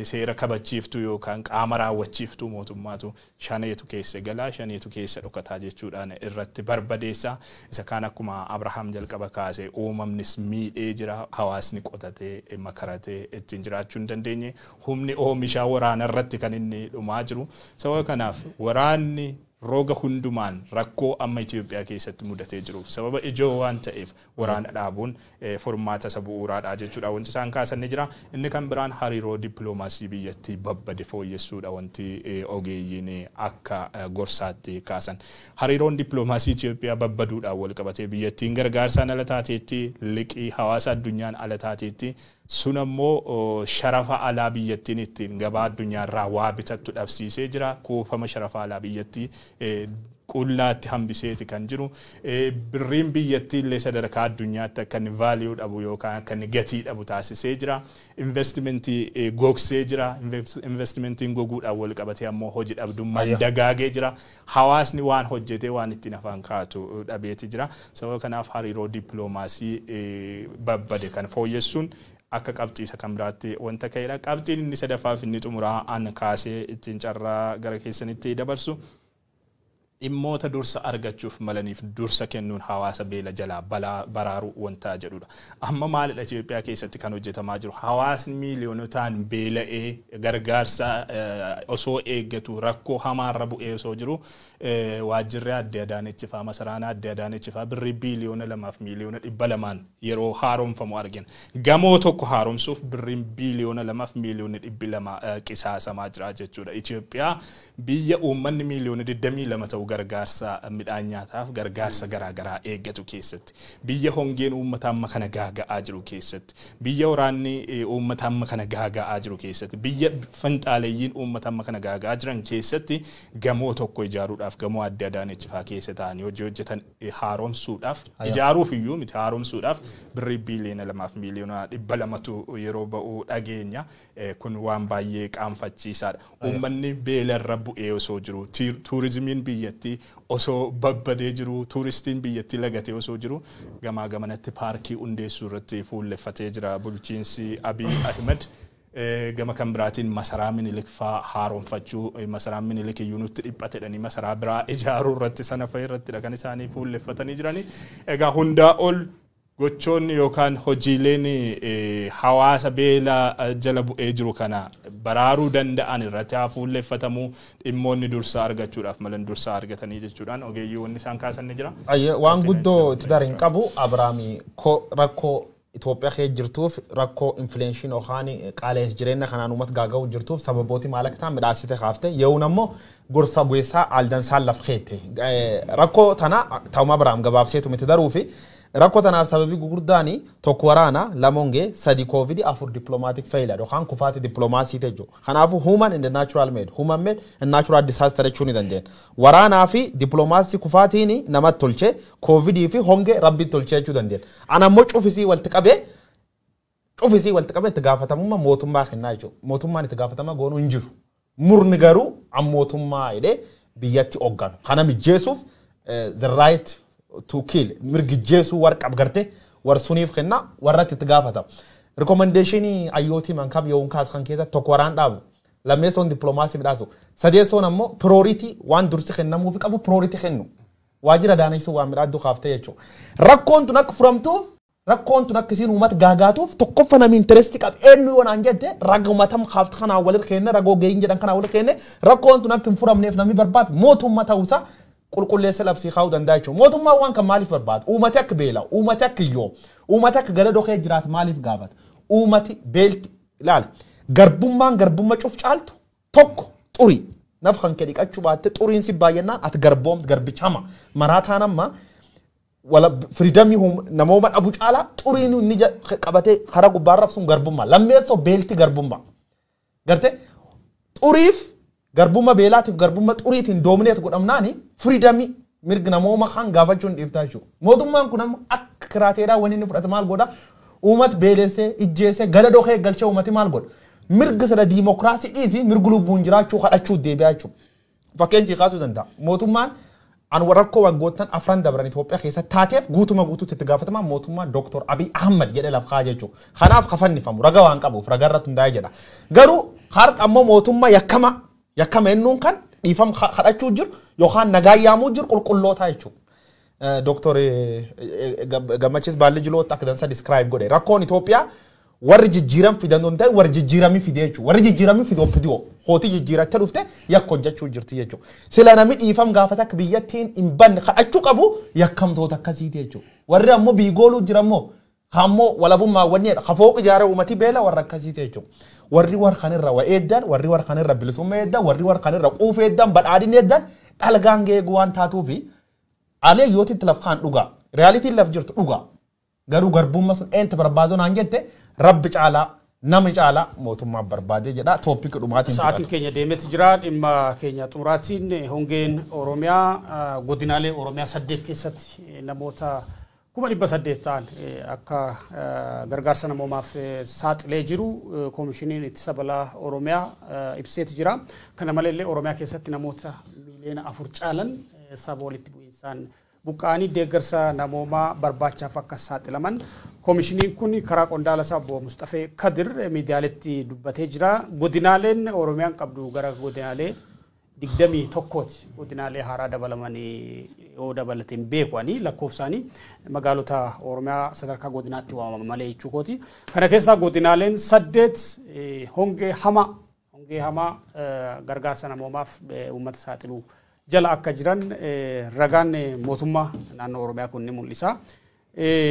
seera kabachiiftuu yookaan qaama raawwachiiftuu mootummaatu shaneetu keessa galaa, shaneetu keessa dhokataa jechuudhaan irratti barbadeessa. Isa kaan akkuma Abrahaam jalqaba kaase uumamnis miidhee jira. Hawaasni qotatee makaratee ittiin jiraachuu hin dandeenye. Humni oomishaa waraana irratti kan inni dhumaa jiru. Sababa kanaaf waraanni roga hundumaan rakkoo amma Itoophiyaa keessatti mudatee jiru sababa ijoo waan ta'eef waraana dhaabuun furmaata isa bu'uuraadha jechuudha. Wanti isaan kaasan ni jira. Inni kan biraan hariiroo dippiloomaasii biyyattii babbade fooyyessuudha wanti ogeeyyiin akka gorsaatti kaasan. Hariiroon dippiloomaasii Itoophiyaa babbaduudhaan wal qabatee biyyattiin gargaarsaan ala taateetti, liqii hawaasa addunyaan ala taateetti. Sun ammoo sharafa alaa biyyattiin ittiin gabaa addunyaarraa waa bitattu dhabsiisee jira. Kuufama sharafa alaa biyyattii qullaatti hambiseeti kan jiru. Birriin biyyattii illee sadarkaa addunyaatti akka inni value dhabu yookaan akka inni gatii dhabu taasisee jira. Investimentii gogsee jira. Investimentiin goguudhaan wal qabatee ammoo hojii dhabdummaan dagaagee jira. Hawaasni waan hojjetee waan ittiin afaan kaatu dhabeeti jira. Sababa kanaaf hariiroo dippiloomaasii babbade kan fooyyessuun akka qabxii isa kan biraatti wanta ka'edha. Qabxiin inni sadaffaa fi inni xumuraa an kaasee ittiin carraa gara keessanitti dabarsu, dhimmoota dursa argachuuf malaniif dursa kennuun hawaasa beela jalaa balaa baraaruu wanta jedhudha. Amma maalidha Itoophiyaa keessatti kan hojjetamaa jiru? Hawaasni miiliyoonotaan beela'ee gargaarsa osoo eeggatu, rakkoo hamaarra bu'ee osoo jiru, waajjirri Aadde Adaanech fa'aa, masaraan Aadde Adaanech fa'aa birrii 2,200,000,000 yeroo haaromfamu argina. Gamoo tokko haaromsuuf birriin 2,200,000,000 qisaasamaa jira jechuudha. Itoophiyaa biyya uummanni miiliyoona 22 ta'u gargaarsa midhaan nyaataaf gargaarsa garaagaraa eeggatu keessatti, biyya hongeen uummata amma kana gaaga'aa jiru keessatti, biyya waraanni uummata amma kana gaaga'aa jiru keessatti, biyya finxaaleeyyiin uummata amma kana gaaga'aa jiran keessatti gamoo tokko ijaaruudhaaf, gamoo Aadde Adaanech fa'aa keessa ta'anii hojii hojjetan haaromsuudhaaf, ijaaruuf iyyuu miti, haaromsuudhaaf birrii 2,200,000,000tu yeroo ba'u dhageenya. Kun waan baay'ee qaanfachiisaadha. Uummanni beelarra bu'ee osoo jiru, tuurizimiin biyyattii osoo babbadee jiru, tuuristiin biyyattii lagatee osoo jiru, gamaa gamanatti paarkii hundeessuu irratti fuulleffatee jira bulchiinsi Abiy Ahmed. Gama kan biraatiin masaraa Minilik fa'aa haaromfachuu, masaraan Minilik iyyuu nutti dhiphatedhanii masaraa biraa ijaaruu irratti sana fa'a irrattidha kan isaanii fuulleffatanii jirani. Egaa hundaa ol gochoonni yookaan hojiileen hawaasa beela jala bu'ee jiru kana baraaruu danda'an irratti haa fuulleffatamuu, dhimmoonni dursa argachuudhaaf malan dursa argatanii jechuudhaan ogeeyyii wanni isaan kaasan ni jira. Waan guddoo itti dar hin qabu. Abiraami, rakkoo Itoophiyaa keessa jirtuuf, rakkoo inflation yookaan qaala'insa jireenya kanaan uummata gaaga'uu jirtuuf sababooti maal akka ta'an midhaasite kaafte. Yeroon ammoo gorsa gosaa aldansaan laf keette. Rakkoo tana ta'uma Abiraam gabaabseetu miti daruu fi rakkoo tanaaf sababii gurguddaani: tokko waraana, lama hongee, sadi koovidii, afur diplomatic failure yookaan kufaati dippiloomaasii jechuudha. Kanaafuu human and natural made, human made and natural disaster jechuu ni dandeenya. Waraanaa fi dippiloomaasii kufaatiin namatti tolchee, koovidii fi hongee rabbi tolchee jechuu dandeenya. Ana ammoo cufisii walitti qabee itti gaafatamummaa mootummaa kennaa jechuudha. Mootummaan itti gaafatama goonuu hin jiru. Murni garuu an mootummaa jedhee biyyatti hoogganu. Kana mijjeessuuf the right to kill, mirgi jeesuu warqab garte warsuniif kenna, warratti itti gaafatama. Recommendationii ayyootii mankab yoo kaas kan keessa tokko waraan dhaabu. Lammeessoon dippiloomaasii midhaasu. Sadeessoon ammoo priority, waan dursi kennamuufi qabu priority kennu. Waajjira daanessuu waan midhaaddu kaaftee jechuudha. Rakkoon tun akka furamtuuf rakkoon tun akka isiin uummata gaagaatuuf tokkoffaa namni interest qabu eenyu yoo naan jette raga uummatam kaaftu kanaa waliin kenne ragoo geeyin jedhan kanaa waliin kenne rakkoon tun akka hin furamneef namni barbaadu mootummaa ta'uusaa qulqulleessa labsii kaa'uu danda'a jechuudha. Mootummaan waan kan maaliif barbaadu? Uummati akka beela, uummati akka iyyoo, uummati akka gara dokee jiraatu maaliif gaafata? Uummati beelti ilaali. Garbummaan garbummaa cuf caaltu tokko xurii. Naf kan kee dhiqachuu baatte xuriin si baay'inaan ati garboomti garbicha hama. Maraataan amma wala freedomii namooma dhabu caalaa xuriin inni qabatee karaa gubbaarra sun garbummaa. Lammeessoo beelti garbummaa. Gartee xuriif garbummaa beelaatiif garbummaa xuriitiin dominate godhamnaani freedomii mirgi namooma kan gaafachuu hin dhiiftaa jechuudha. Mootummaan kun amma akka criteria wanni inni fudhate maal godha? Uummata beelessee ijjeessee gara dokee galchee uummati maal godha? Mirga sana diimokiraasii dhiisi mirga lubbuun jiraachuu kadhachuu deebi'aa jechuudha. Fakkeenyi si kaasuu danda'a. Mootummaan an rakkoo waggoottan afran dabran Itoophiyaa keessa taateef guutuma guutuutti itti gaafatamaa mootummaa Dr. Abiy Ahmad jedhee laf kaa'aa jechuudha. Kanaaf kafannifamu raga waan qabuuf raga irratti hundaa'ee jedha. Garuu har'a ammoo mootummaa yakkama yakkama ennuun kan dhiifama kadhachuu jiru yookaan nagaa yaamuu jiru qulqullootaa jechuudha. Dr. Gammachiis Baalli Jilootti akka dansa describe godhe. Rakkoon Itoophiyaa warri jijjiiram fidan hin ta'e warri jijjiiramii fide jechuudha. Warri jijjiiramii fide OPDO hootii jijjiirattee dhufte yakka hojjechuu jirti jechuudha. Sila namni dhiifam gaafata akka biyyattiin hin banne kadhachuu qabu yakkamtoota akkasiiti jechuudha. Warri ammoo biigooluu jira ammoo ammoo walabummaa wanni jedha kafooq ijaaree uummati beela warra akkasiiti jechuudha. Warri warra kanirra wa eeddan warri warra kanirra bilisummaa eeddan warri warra kanirra quufa eeddan badhaadhina eeddan dhalgaan geegu waan taatuufi alee yootitti laf kaan dhugaa reality'n laf jirtu dhugaa. Garuu garbummaa sun eenta barbaadu naan jette rabbi caalaa nama caalaa mootummaa barbaadee jedha topic dhumaatiin. Sa'aatiin keenya deemeeti jira dhimma keenya xumuraatiin hongeen Oromiyaa godinaalee Oromiyaa 8 keessatti namoota 800,000 ta'an akka gargaarsa namoomaaf saaxilee jiru koomishiniin ittisa balaa Oromiyaa ibseeti jira. Kana maleellee Oromiyaa keessatti namoota miiliyoona 4 caalan saba walitti bu'iinsaan buqqa'anii deeggarsa namoomaa barbaachaaf akka saaxilaman koomishiniin kun karaa qondaala isaa obbo Mustafee Kadir miidiyaaletti dubbatee jira. Godinaaleen Oromiyaan qabdu gara godinaalee 21ti godinaalee haaraa dabalamanii yoo dabalateen beekuani lakkoofsaanii magaalota Oromiyaa sadarkaa godinaatti waamaman malee jechuu kooti. Kana keessaa godinaaleen 8 hongee hamaa gargaarsa namoomaaf uummata saaxiluu jala akka jiran ragaan mootummaa naannoo Oromiyaa kun ni mul'isa.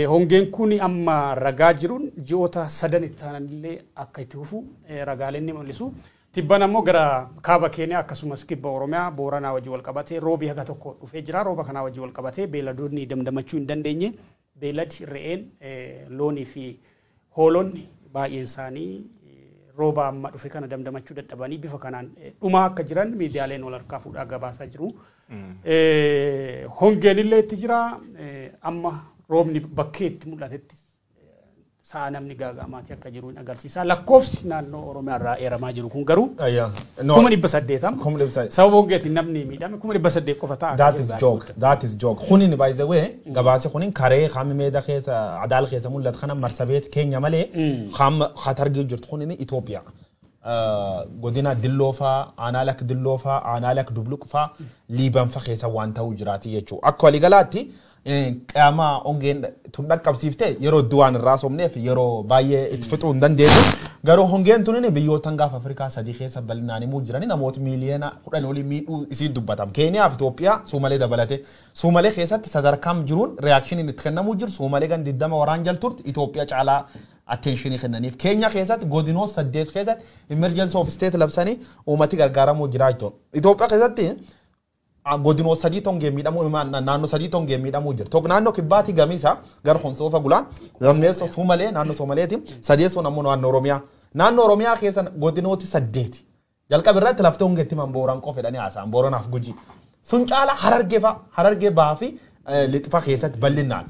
Hongeen kun amma ragaa jiruun ji'oota 3 itti aananillee akka itti fufu ragaaleen ni mul'isu. Tibban ammoo gara kaaba Keeniyaa akkasumas kibba Oromiyaa Booranaa wajjin wal qabatee roobi haga tokko dhufee jira. Rooba kanaa wajjin wal qabatee beeyladoonni damdamachuu hin dandeenye. Beeyladi re'een loonii fi hoolonni baay'een isaanii rooba amma dhufe kana damdamachuu dadhabanii bifa kanaan dhumaa akka jiran miidiyaaleen wal harkaa fuudhaa gabaasaa jiru. Hongeen illee itti jira. Amma roobni bakkee itti mul'atetti sa'a namni gaagaamaatii akka jiru hin agarsiisa. Lakkoofsi naannoo Oromiyaa irraa eeramaa jiru kun garuu 800,000. Sababa hongeetiin namni miidhame 800,000 qofa ta'a. That is joke. That is joke. Kunin by the way gabaase kunin karee qaamni meeda keessa adaal keessa mul'atu kana marsabeet keenya malee qaama khatargii jirtu kunin Itoophiyaa. Godina Dilloo faa, aanaa lak Dilloo faa, aanaa lak Dubluq faa, Liiban faa keessa waan ta'uu jiraati jechuudha. Akka waliigalaatti qaama hongeen tun dhaqqabsiiftee yeroo du'aan irraa somneef yeroo baay'ee itti fixuu hin dandeenyu. Garuu hongeen tunin biyyoota gaafa Afrikaa 3 keessa bal'inaan himuu jirani namoota miiliyoona 10 olii miidhuu isii dubbatam. Keeniyaa fi Itoophiyaa Suumalee dabalate. Suumalee keessatti sadarkaan jiruun reactioniin itti kennamuu jiru Suumalee gan 20 waraan jalturti Itoophiyaa caalaa attentionii kennaniif. Keenya keessatti godinoo 8 keessatti emergency of state labsanii uummati gargaaramuu jira jechuudha. Itoophiyaa keessatti godinoo 3 tongee miidhamuu naannoo 3 tongee miidhamuu jira. Tokko naannoo kibbaatti gamiisa gara Honsoofa gulaan lammeessoo Suumalee naannoo Soomaleeti sadeessoon ammoo naannoo Oromiyaa. Naannoo Oromiyaa keessa godinooti 8. Jalqaba irratti laftee hongeetti man Booran qofa jedhanii haasa'an Booranaaf Gujii. Sun caala Harargee fa'a Harargee bahaa fi lixfa keessatti bal'inaan.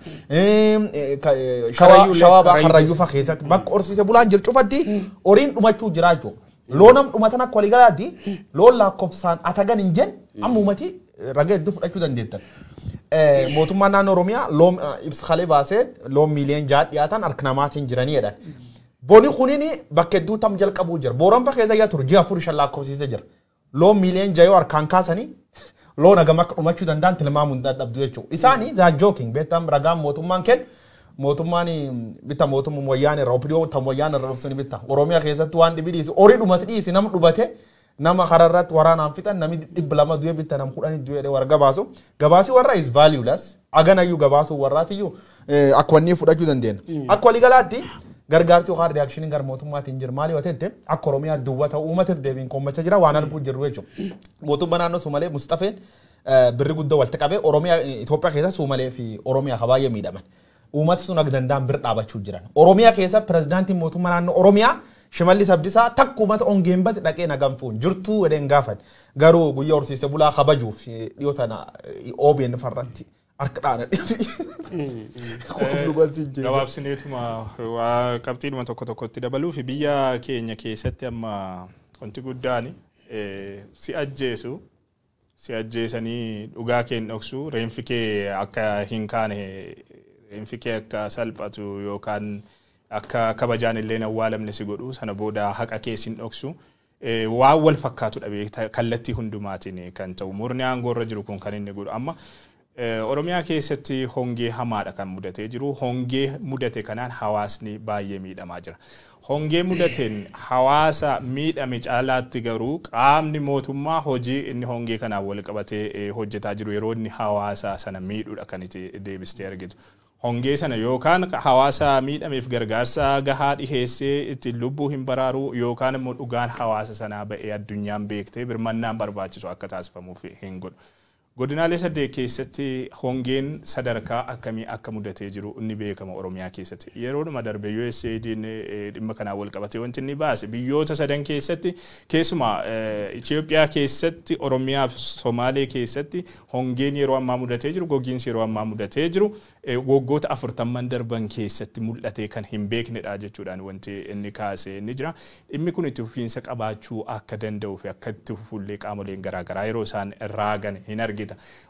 Shawaa bahaa Harrayyuu fa'a keessatti bakka horsiise bulaan jiru cufatti horiin dhumachuu jira jechuudha. Loonam dhumatan akka waliigalaatti loon lakkoofsaan atagan hin jenne amma uummati ragaa hedduu fudhachuu dandeettan. Mootummaan naannoo Oromiyaa loon ibsa kalee baasee loon miiliyoona 6 dhiyaatan harka namaatiin jiranii jedhan. Boni kunin bakka hedduu tam jalqabuu jira. Booran fa'a keessa ture ji'a 4-5 lakkoofsiisee jira. Loon miiliyoona 6 yoo harkaan kaasanii Loon hagam akka dhumachuu danda'an tilmaamuu hin dadhabdu jechuudha. Isaanii they are joking beektam ragaan mootummaan kennu mootummaan bitta mootummaa wayyaan irraa opidiyoo tan wayyaan irraa dhuftu ni bitta. Oromiyaa keessatti waan dhibi dhiisi horii dhumate dhiisi nama dhubate nama kararratti waraanaan fixan namni 200 du'e bitta nam 10 du'e warra gabaasu. Gabaasi warra is valueless. Aganayyuu gabaasuu warraatiyyuu akka wanni fudhachuu dandeenya. Akka waliigalaatti gargaarsi yookaan reaakshiniin gara mootummaatiin jiru maali yoo ta'e akka Oromiyaa duwwaa ta'u uummata deebiin kommachaa jira waan arguu jirru jechuudha. Mootummaa naannoo Soomalee Mustafeen birri guddoo walitti qabee Oromiyaa Itoophiyaa keessa Soomalee fi Oromiyaa ka baay'ee miidhaman. Uummati sun akka danda'an bir dhaabachuu jiran. Oromiyaa keessa pirezidaantiin mootummaa naannoo Oromiyaa Shimallis Abdiisaa takka uummata hongeen bate dhaqee nagaan fuun jirtuu jedheen gaafan. Garuu guyyaa horsiise bulaa kabajuuf dhiyoo tana OBN farratti harka dhaana. Gabaabsineetuma waa qabxiidhuma tokko tokkotti dabaluu fi biyya keenya keessatti amma wanti guddaan si ajjeesu si ajjeesanii dhugaa kee hin dhoksu reenfi kee akka hin kaane reenfi kee akka salphatu yookaan akka kabajaan illee hin awwaalamne si godhu sana booda haqa kee sin dhoksu. Waan wal fakkaatudha beektaa kallattii hundumaatiin kan ta'u murni aangoo irra jiru kun kan inni godhu amma Oromiyaa keessatti hongee hamaadha kan mudatee jiru. Hongee mudate kanaan hawaasni baay'ee miidhamaa jira. Hongee mudateen hawaasa miidhame caalaatti garuu qaamni mootummaa hojii inni hongee kanaan wal qabatee hojjetaa jiru yeroo inni hawaasa sana miidhuudha kan itti deebistee argitu. Hongee sana yookaan hawaasa miidhameef gargaarsa gahaa dhiheessee ittiin lubbuu hin baraaru yookaan immoo dhugaan hawaasa sanaa ba'ee addunyaan beektee birmannaan barbaachisu akka taasifamuuf hin godhu. Godinaalee 8 keessatti hongeen sadarkaa akkamii akka mudatee jiru ni beekama Oromiyaa keessatti. Yeroodhuma darbe USAID'n dhimma kanaan wal qabatee wanti inni baase biyyoota sadan keessatti keessumaa Itoophiyaa keessatti Oromiyaa fi Somaalee keessatti hongeen yeroo ammaa mudatee jiru gogiinsi yeroo ammaa mudatee jiru waggoota 40 darban keessatti mul'atee kan hin beeknedha jechuudhaan wanti inni kaase ni jira. Dhimmi kun itti fufiinsa qabaachuu akka danda'uu fi akka itti fufullee qaamoleen garaagaraa yeroo isaan raagan hin argita.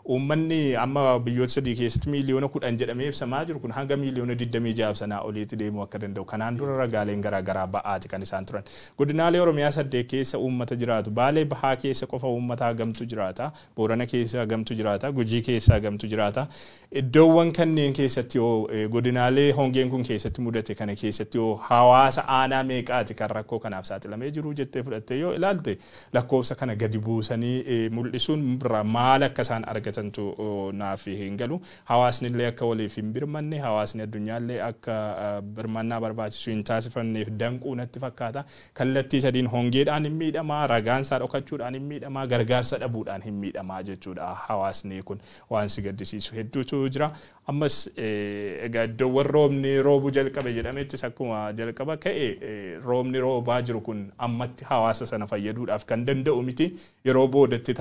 Uummanni amma biyyoota 3 keessatti miiliyoona 10 jedhamee ibsamaa jiru kun hanga miiliyoona 26 sanaa oliitti deemuu akka danda'u kanaan dura ragaaleen garaagaraa ba'aati kan isaan turan. Godinaalee Oromiyaa 8 keessa uummata jiraatu Baalee Bahaa keessa qofa uummata hagamtu jiraata Boorana keessa hagamtu jiraata Gujii keessa hagamtu jiraata. Iddoowwan kanneen keessatti yoo godinaalee hongeen kun keessatti mudate kana keessatti yoo hawaasa aanaa meeqaati kan rakkoo kanaaf saaxilamee jiru jettee fudhattee yoo ilaalte lakkoofsa kana gadi buusanii mul'isuun maal akka isaan argatantu naaf hin galu. Hawaasni illee akka waliif hin birmanne hawaasni addunyaallee akka birmannaa barbaachisu hin taasifanneef danquu natti fakkaata. Kallattii sadiin hongeedhaan hin miidhamaa, ragaansaa dhokachuudhaan hin miidhamaa, gargaarsa dhabuudhaan hin miidhamaa jechuudha. Hawaasni kun waan si gaddisiisu hedduutu jira. Ammas egaa iddoowwan roobni roobuu jalqabe jedhamettis akkuma jalqaba ka'e roobni roobaa jiru kun ammatti hawaasa sana fayyaduudhaaf kan danda'u miti. Yeroo boodatti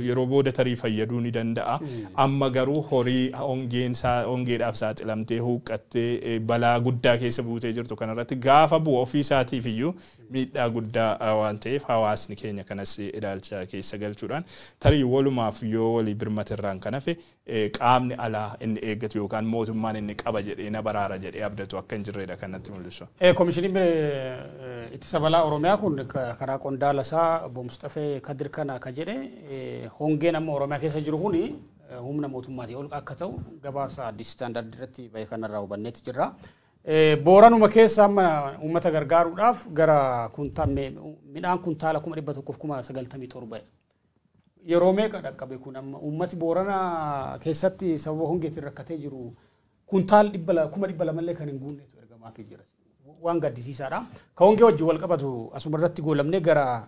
yeroo booda tarii fayyaduu ni danda'a. Amma garuu horii hongeedhaaf saaxilamtee huuqqattee balaa guddaa keessa buutee jirtu kanarratti gaafa bu'u ofii isaatiif iyyuu miidhaa guddaa waan ta'eef hawaasni keenya kanas ilaalcha keessa galchuudhaan tarii walumaaf yoo walii birmate irraan kan hafe qaamni alaa inni eeggatu yookaan mootummaan inni qaba jedhee na baraara jedhee abdatu akka hin jirredha kan natti mul'isu. Komishiniin ittisa balaa Oromiyaa kun karaa qondaala isaa obbo Mustafee Kadir kana akka jedhe hongeen amma Oromiyaa keessa jiru kuni humna mootummaatii ol akka ta'u gabaasa Addis Standard irratti bahee kanarraa hubanneetu jirra. Booranuma keessa amma uummata gargaaruudhaaf gara midhaan kuntaala 197,000 yeroo meeqa dhaqqabe kun amma uummati Boorana keessatti sababa hongeetiin rakkatee jiru kuntaal 200,000 illee kan hin guunnetu ergamaafii jira. Waan gaddisiisaadha. Ka hongee wajjin wal qabatu asuma irratti goolamnee gara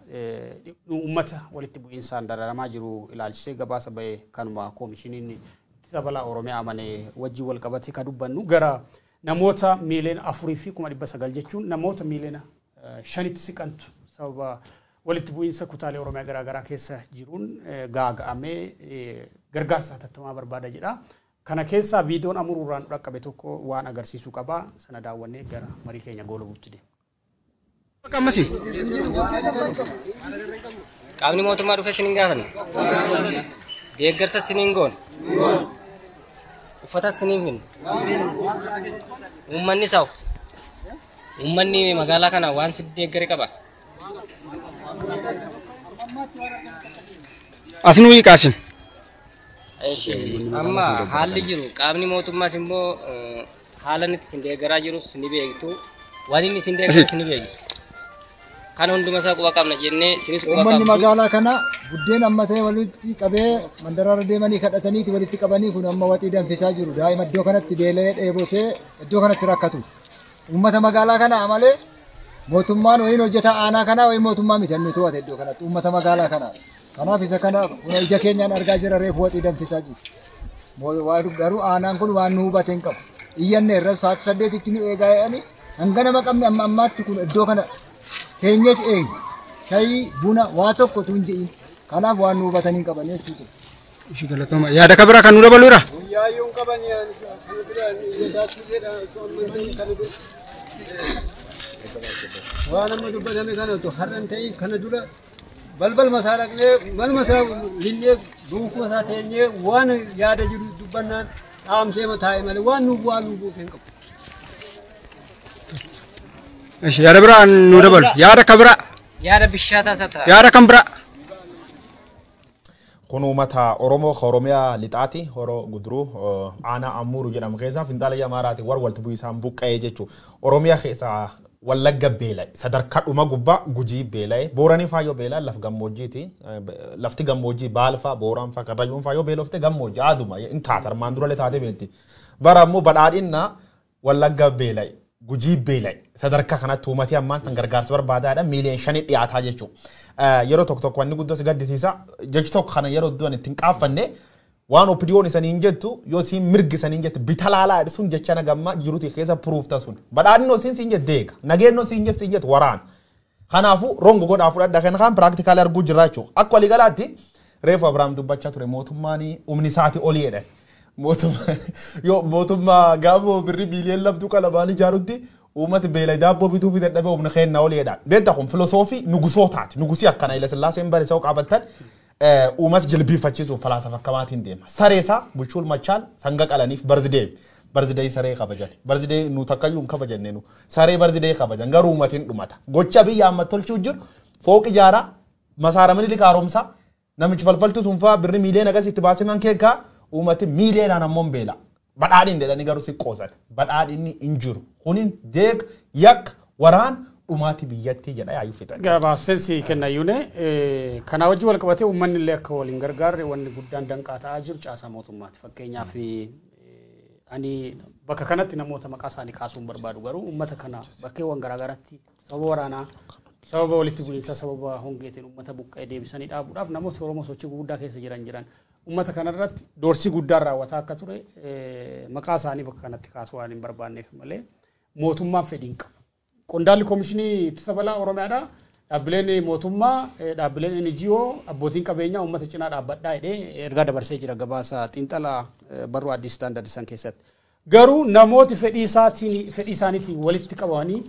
uummata walitti bu'iinsaan dararamaa jiru ilaalchisee gabaasa bahee kanuma koomishiniin ittisa balaa Oromiyaa amane wajjin wal qabatee ka dubbannu gara namoota miiliyoona 4,900 jechuun namoota miiliyoona 5tti siqantu sababa walitti bu'iinsa kutaalee Oromiyaa garaagaraa keessa jiruun gaaga'amee gargaarsa hatattamaa barbaada jedha. Kana keessaa viidiyoon amuruurraan dhaqqabe tokko waan agarsiisuu qaba. Sana daawwannee gara marii keenya goolabuutti deema. Qaamni mootummaa dhufe isiniin gaafanne. Deeggarsa isiniin goone. Uffata isiniin finne. Uummanni sawu. Uummanni magaalaa kana waan si deeggare qaba. As nu hiikaasin. Amma haalli jiru qaamni mootummaas immoo haala inni isin deeggaraa jirus ni beektu. Waan inni isin deeggaras ni beektu. Kan hunduma isaa quba qabna jennee isinis quba Uummanni qabdu. Magaalaa kana buddeen amma ta'e walitti qabee mandaraarra deemanii kadhataniiti walitti qabanii kun amma waxii danfisaa jiru. Daa'ima iddoo kanatti beela'ee dheebotee iddoo kanatti rakkatu. Uummata magaalaa kana malee mootummaan wayiin hojjetaa aanaa kanaa wayiin mootummaa miti inni to'ate iddoo kanatti uummata magaalaa kana. Kanaaf isa kana kun ija keenyaan argaa jira reefu waxii danfisaa jiru. Garuu aanaan kun waan nu hubate hin qabu. Iyyanne irra sa'aatii 8tti nu eegaa jedhanii hanga nama qabne amma ammaatti kun iddoo kana teenyeeti eegna. Shayii buna waa tokko tun jedhin. Kanaaf waan nu hubatanii hin qaban jechuudha. Ishii galatooma. Yaada ka biraa kan nu dabalu jira? Guyyaayyuu hin qaban kana dura kana dura. Waan amma dubbatame kana otoo har'a hin ta'in kana dura balbal masaa dhaqnee manuma isaa linnee dhuunfuma isaa teenyee waan yaada jiru dubbannaan dhaamsee taa'e malee waan nu bu'aa nu buuse hin qabu. Ishii yaada biraa nu dabalu. Yaada ka biraa. Yaada bishaataa isa ta'a. Yaada kan biraa. Kun uummata Oromoo Oromiyaa lixaati Horoo Guduruu aanaa Ammuuru jedhamu keessaa Finxaalee Amaaraati war walitti bu'isaan buqqa'ee jechuudha. Oromiyaa keessaa Wallagga beela'e sadarkaa dhuma gubbaa Gujii beela'e Booranii faayyoo beela'e laf gammoojjiiti. Lafti gammoojjii Baalfaa Booraan faa Karrayyuun faayyoo beelofte gammoojjii aaduma hin taata armaan durallee taatee beelti. Bara ammoo badhaadhinna Wallagga beela'e Gujii beela'e sadarkaa kanatti uummatni ammaan tan gargaarsa barbaadaadha miiliyoona 5 dhiyaataa jechuudha. Yeroo tokko tokko wanni guddoo si gaddisiisa jechi tokko kana yeroo du'an ittiin qaaffanne waan OPDO'n isanii hin jettu yoo siin mirgi isanii hin jettu bita laalaa sun jecha nagammaa jiruuti keessa puruufta sun badhaadhinoo siin siin jette deega nageennoo siin jette siin jettu waraana. Kanaafuu rongo godhaa fudhadha kan kaan piraaktikaalii arguu jirra jechuudha. Akka waliigalaatti reefu Abiraam dubbachaa ture mootummaan humni isaatii olii jedhan. Yoo mootummaa gaafa birrii biiliyoon 2 qalamaan ijaarutti uummati beela daabboo bituu fi dadhabee humna kennaa olii jedhan. Beektaa kun filosoofii nugusootaati. Nugusii akkana Haile Sillaaseen barreessuu qabattan uummata jilbiifachiisuuf falaasafa akkamaatiin deema. Saree isaa bulchuul machaal sanga qalaniif barzidee. Barzidee saree kabajan. Barzidee nu takkayyuu hin kabajanne nu. Saree barzidee kabajan garuu uummatiin dhumata. Gocha biyya amma tolchuu jiru fooq ijaaraa masaara Minilik haaromsaa namichi falfaltu sun fa'aa birri miiliyoona akkasii itti baasee man keekaa uummati miiliyoonaan ammoo hin beela. Badhaadhin jedhanii garuu si qoosan. Badhaadhinni hin jiru. Kunin deeg yakka waraan dhumaati biyyattii jedha yaayyuu fixan. Gabaabseensi kennayyuune kanaa wajjin wal qabatee uummanni illee akka waliin gargaarre wanni guddaan danqaa ta'aa jiru caasaa mootummaati. Fakkeenyaaf ani bakka kanatti namoota maqaa isaanii kaasuun barbaadu garuu uummata kana bakkeewwan garaagaraatti sababa waraanaa sababa walitti bu'iinsa sababa hongeetiin uummata buqqa'ee deebisanii dhaabuudhaaf namoota Oromoo sochii gurguddaa keessa jiran uummata kanarratti doorsii guddaan raawwataa akka ture maqaa isaanii bakka kanatti kaasuu waan hin barbaanneef malee mootummaan fedhii hin qabu. Qondaalli Koomishinii Ittisa Balaa Oromiyaadha. Dhaabbileen mootummaa, dhaabbileen NGO, abbootiin qabeenyaa uummata cinaa dhaabbadhaa jedhee ergaa dabarsee jira gabaasa xiinxalaa barruu Addis Standard san keessatti. Garuu namooti fedhii isaaniitiin walitti qabamanii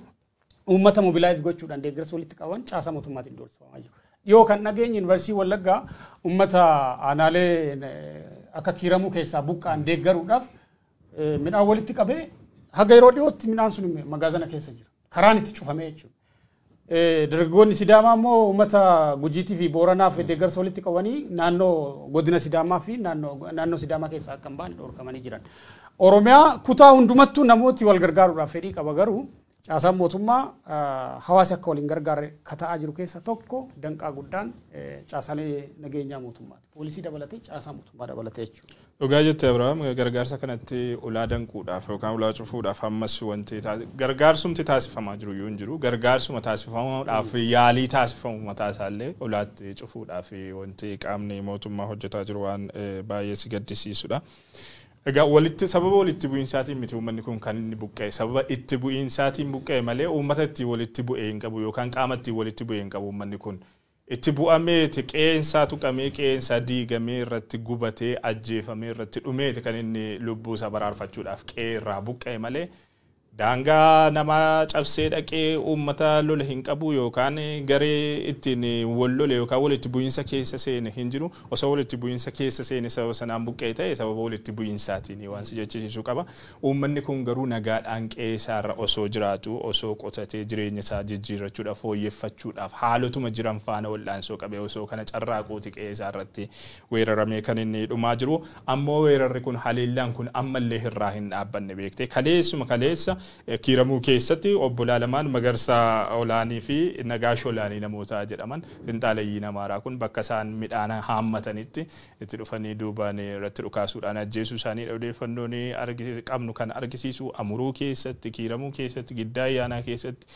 uummata mobilaayiz gochuudhaan deeggarsa walitti qaban caasaa mootummaatiin doorsifamaa jiru. Dhiyoo kan dhageenye Yuunivarsiitii Wallaggaa uummata aanaalee akka kiiramuu keessaa buqqa'an deeggaruudhaaf midhaan walitti qabee haga yeroo dhiyootti midhaan sun magaazana keessa jira. Karaan itti cufamee jechuudha. Dargaggoonni Sidaamaa immoo uummata Gujiitii fi Booranaaf deeggarsa walitti qabanii naannoo godina Sidaamaa fi naannoo Sidaamaa keessaa akka hin baane dhorkamanii jiran. Oromiyaa kutaa hundumattuu namooti wal gargaaruudhaaf fedhii qaba garuu caasaan mootummaa hawaasa akka waliin gargaarre kata'aa jiru keessa tokko danqaa guddaan caasaalee nageenyaa mootummaati. Poolisii dabalatee caasaa mootummaa dabalatee jechuudha. Dhugaa jette Abiraam gargaarsa kanatti ulaa danquudhaaf yookaan ulaa cufuudhaaf ammas wanti gargaarsumti taasifamaa jiru yoo hin jiru gargaarsuma taasifamuudhaaf yaalii taasifamu mataa isaallee ulaatti cufuudhaaf wanti qaamni mootummaa hojjetaa jiru waan baay'ee si gaddisiisudha. Egaa walitti sababa walitti bu'iinsaatiin miti uummanni kun kan inni buqqa'e sababa itti bu'iinsaatiin buqqa'e malee uummata itti walitti bu'ee hin qabu yookaan qaama itti walitti bu'ee hin qabu uummanni kun. Itti bu'ameeti qeensaa tuqamee qeensaa diigamee irratti gubatee ajjeefamee irratti dhumeeti kan inni lubbuu isaa baraarfachuudhaaf qe'ee irraa buqqa'e malee Daangaa nama cabsee dhaqee uummata lola hin qabu yookaan garee ittiin wal lole yookaan walitti bu'iinsa keessa seene hin jiru. Osoo walitti bu'iinsa keessa seene sababa sanaan buqqee ta'e sababa walitti bu'iinsaatiin waan si jechisiisuu qaba. Uummanni kun garuu nagaadhaan qe'ee isaarra osoo jiraatu, osoo qotatee jireenya isaa jijjiirrachuudhaaf, fooyyeffachuudhaaf haalotuma jiran faana wal'aansoo qabee osoo kana carraaquuti qe'ee isaarratti weeraramee kan inni dhumaa jiru. Ammoo weerarri kun, haleellaan kun ammallee irraa hin dhaabbanne beektee. Kaleessuma kaleessa Kiiramuu keessatti obbolaa lamaan, Magarsaa Olaanii fi Nagaash Olaanii namoota jedhaman, finxaalayyiin Amaaraa kun bakka isaan midhaan haammatanitti itti dhufanii duubaan irratti dhukaasuudhaan ajjeesuu isaanii odeeffannoon qabnu kan argisiisu. Amuruu keessatti, Kiiramuu keessatti, Giddaa Ayyaanaa keessatti,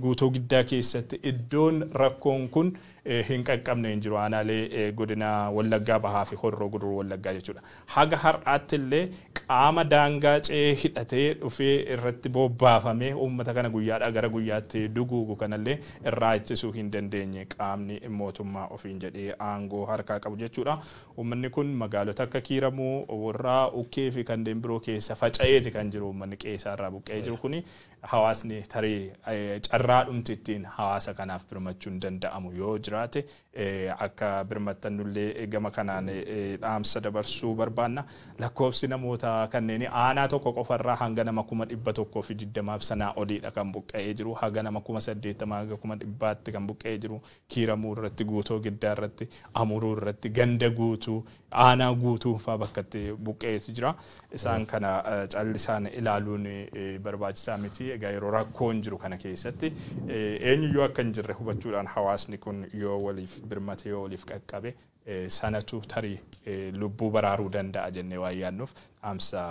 Guutoo Giddaa keessatti iddoon rakkoon kun hin qaqqabne hin jiru. Aanaalee godina Wallaggaa Bahaa fi Horroo Guduruu Wallaggaa jechuudha. Haga har'aatti illee qaama daangaa ce'ee hidhatee dhufee irratti bobbaafamee uummata kana guyyaadhaa gara guyyaatti duguugu kanallee irraa ittisuu hin dandeenye qaamni mootummaa ofiin jedhee aangoo harkaa qabu jechuudha. Uummanni kun magaalota akka Kiiramuu, Warraa, Ukkee fi kanneen biroo keessa faca'eeti kan jiru. Uummanni qe'ee isaarraa buqqa'ee jiru kuni, hawaasni tarii carraadhumti ittiin hawaasa kanaaf birmachuun danda'amu yoo jiraate akka birmattan nullee gama kanaan dhaamsa dabarsuu barbaanna. Lakkoofsi namoota kanneen aanaa tokko qofarraa hanga nama 120,000 sanaa oliidha kan buqqa'ee jiru. Haga nama 80,000 hanga 100,000tti kan buqqa'ee jiru. Kiiramuu irratti, Guutoo Giddaa irratti, Amuruu irratti, ganda guutuu, aanaa guutuu fa'aa bakka itti buqqa'eetu jira. Isaan kana callisaan ilaaluun barbaachisaa miti. Egaa yeroo rakkoon jiru kana keessatti eenyuyyuu akka hin jirre hubachuudhaan hawaasni kun yoo waliif birmate, yoo waliif qaqqabe, sanatu tarii lubbuu baraaruu danda'a jennee waan yaadnuuf dhaamsa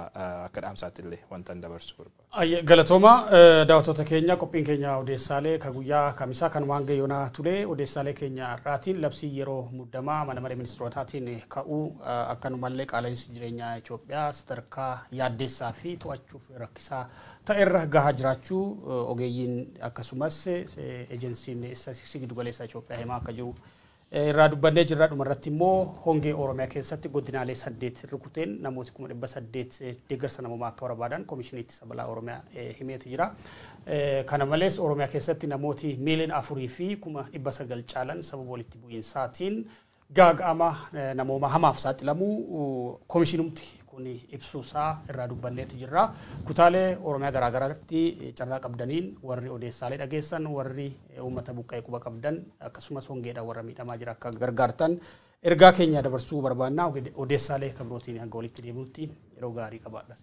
akka dhaamsaatti illee wanta hin dabarsu barbaada. Galatooma daawwattoota keenya, qophiin keenya odeessaalee ka guyyaa kamisaa kanumaan gayyoonaa ture. Odeessaalee keenya irraatiin labsii yeroo muddamaa mana maree ministeerotaatiin ka'uu, akkanumallee qaala'insi jireenyaa Itoophiyaa sadarkaa yaaddeessaa fi to'achuuf rakkisaa ta'erra gahaa jiraachuu ogeeyyiin akkasumas ejensiin istaatistiksii giddugaleessaa Itoophiyaa himaa akka jiru irraa dubbannee jirra. Dhumarratti immoo hongee Oromiyaa keessatti godinaalee 8 rukuteen namooti 800,000 deeggarsa namoomaa akka barbaadan Komishinii Ittisa Balaa Oromiyaa himeeti jira. Kana malees Oromiyaa keessatti namooti 4,900,000 caalan sababa walitti bu'iinsaatiin gaaga'ama namooma hamaaf saaxilamuu komishinumti kun ibsuusaa irraa dubbanneeti jirra. Kutaalee Oromiyaa garaagaraatti carraa qabdaniin warri odeessaalee dhageessan, warri uummata buqqa'ee quba qabdan, akkasumas hongeedhaan warra miidhamaa jira akka gargaartan ergaa keenya dabarsuu barbaanna. Odeessaalee kan birootiin hanga walitti deebinutti yeroo gaarii qabaadha.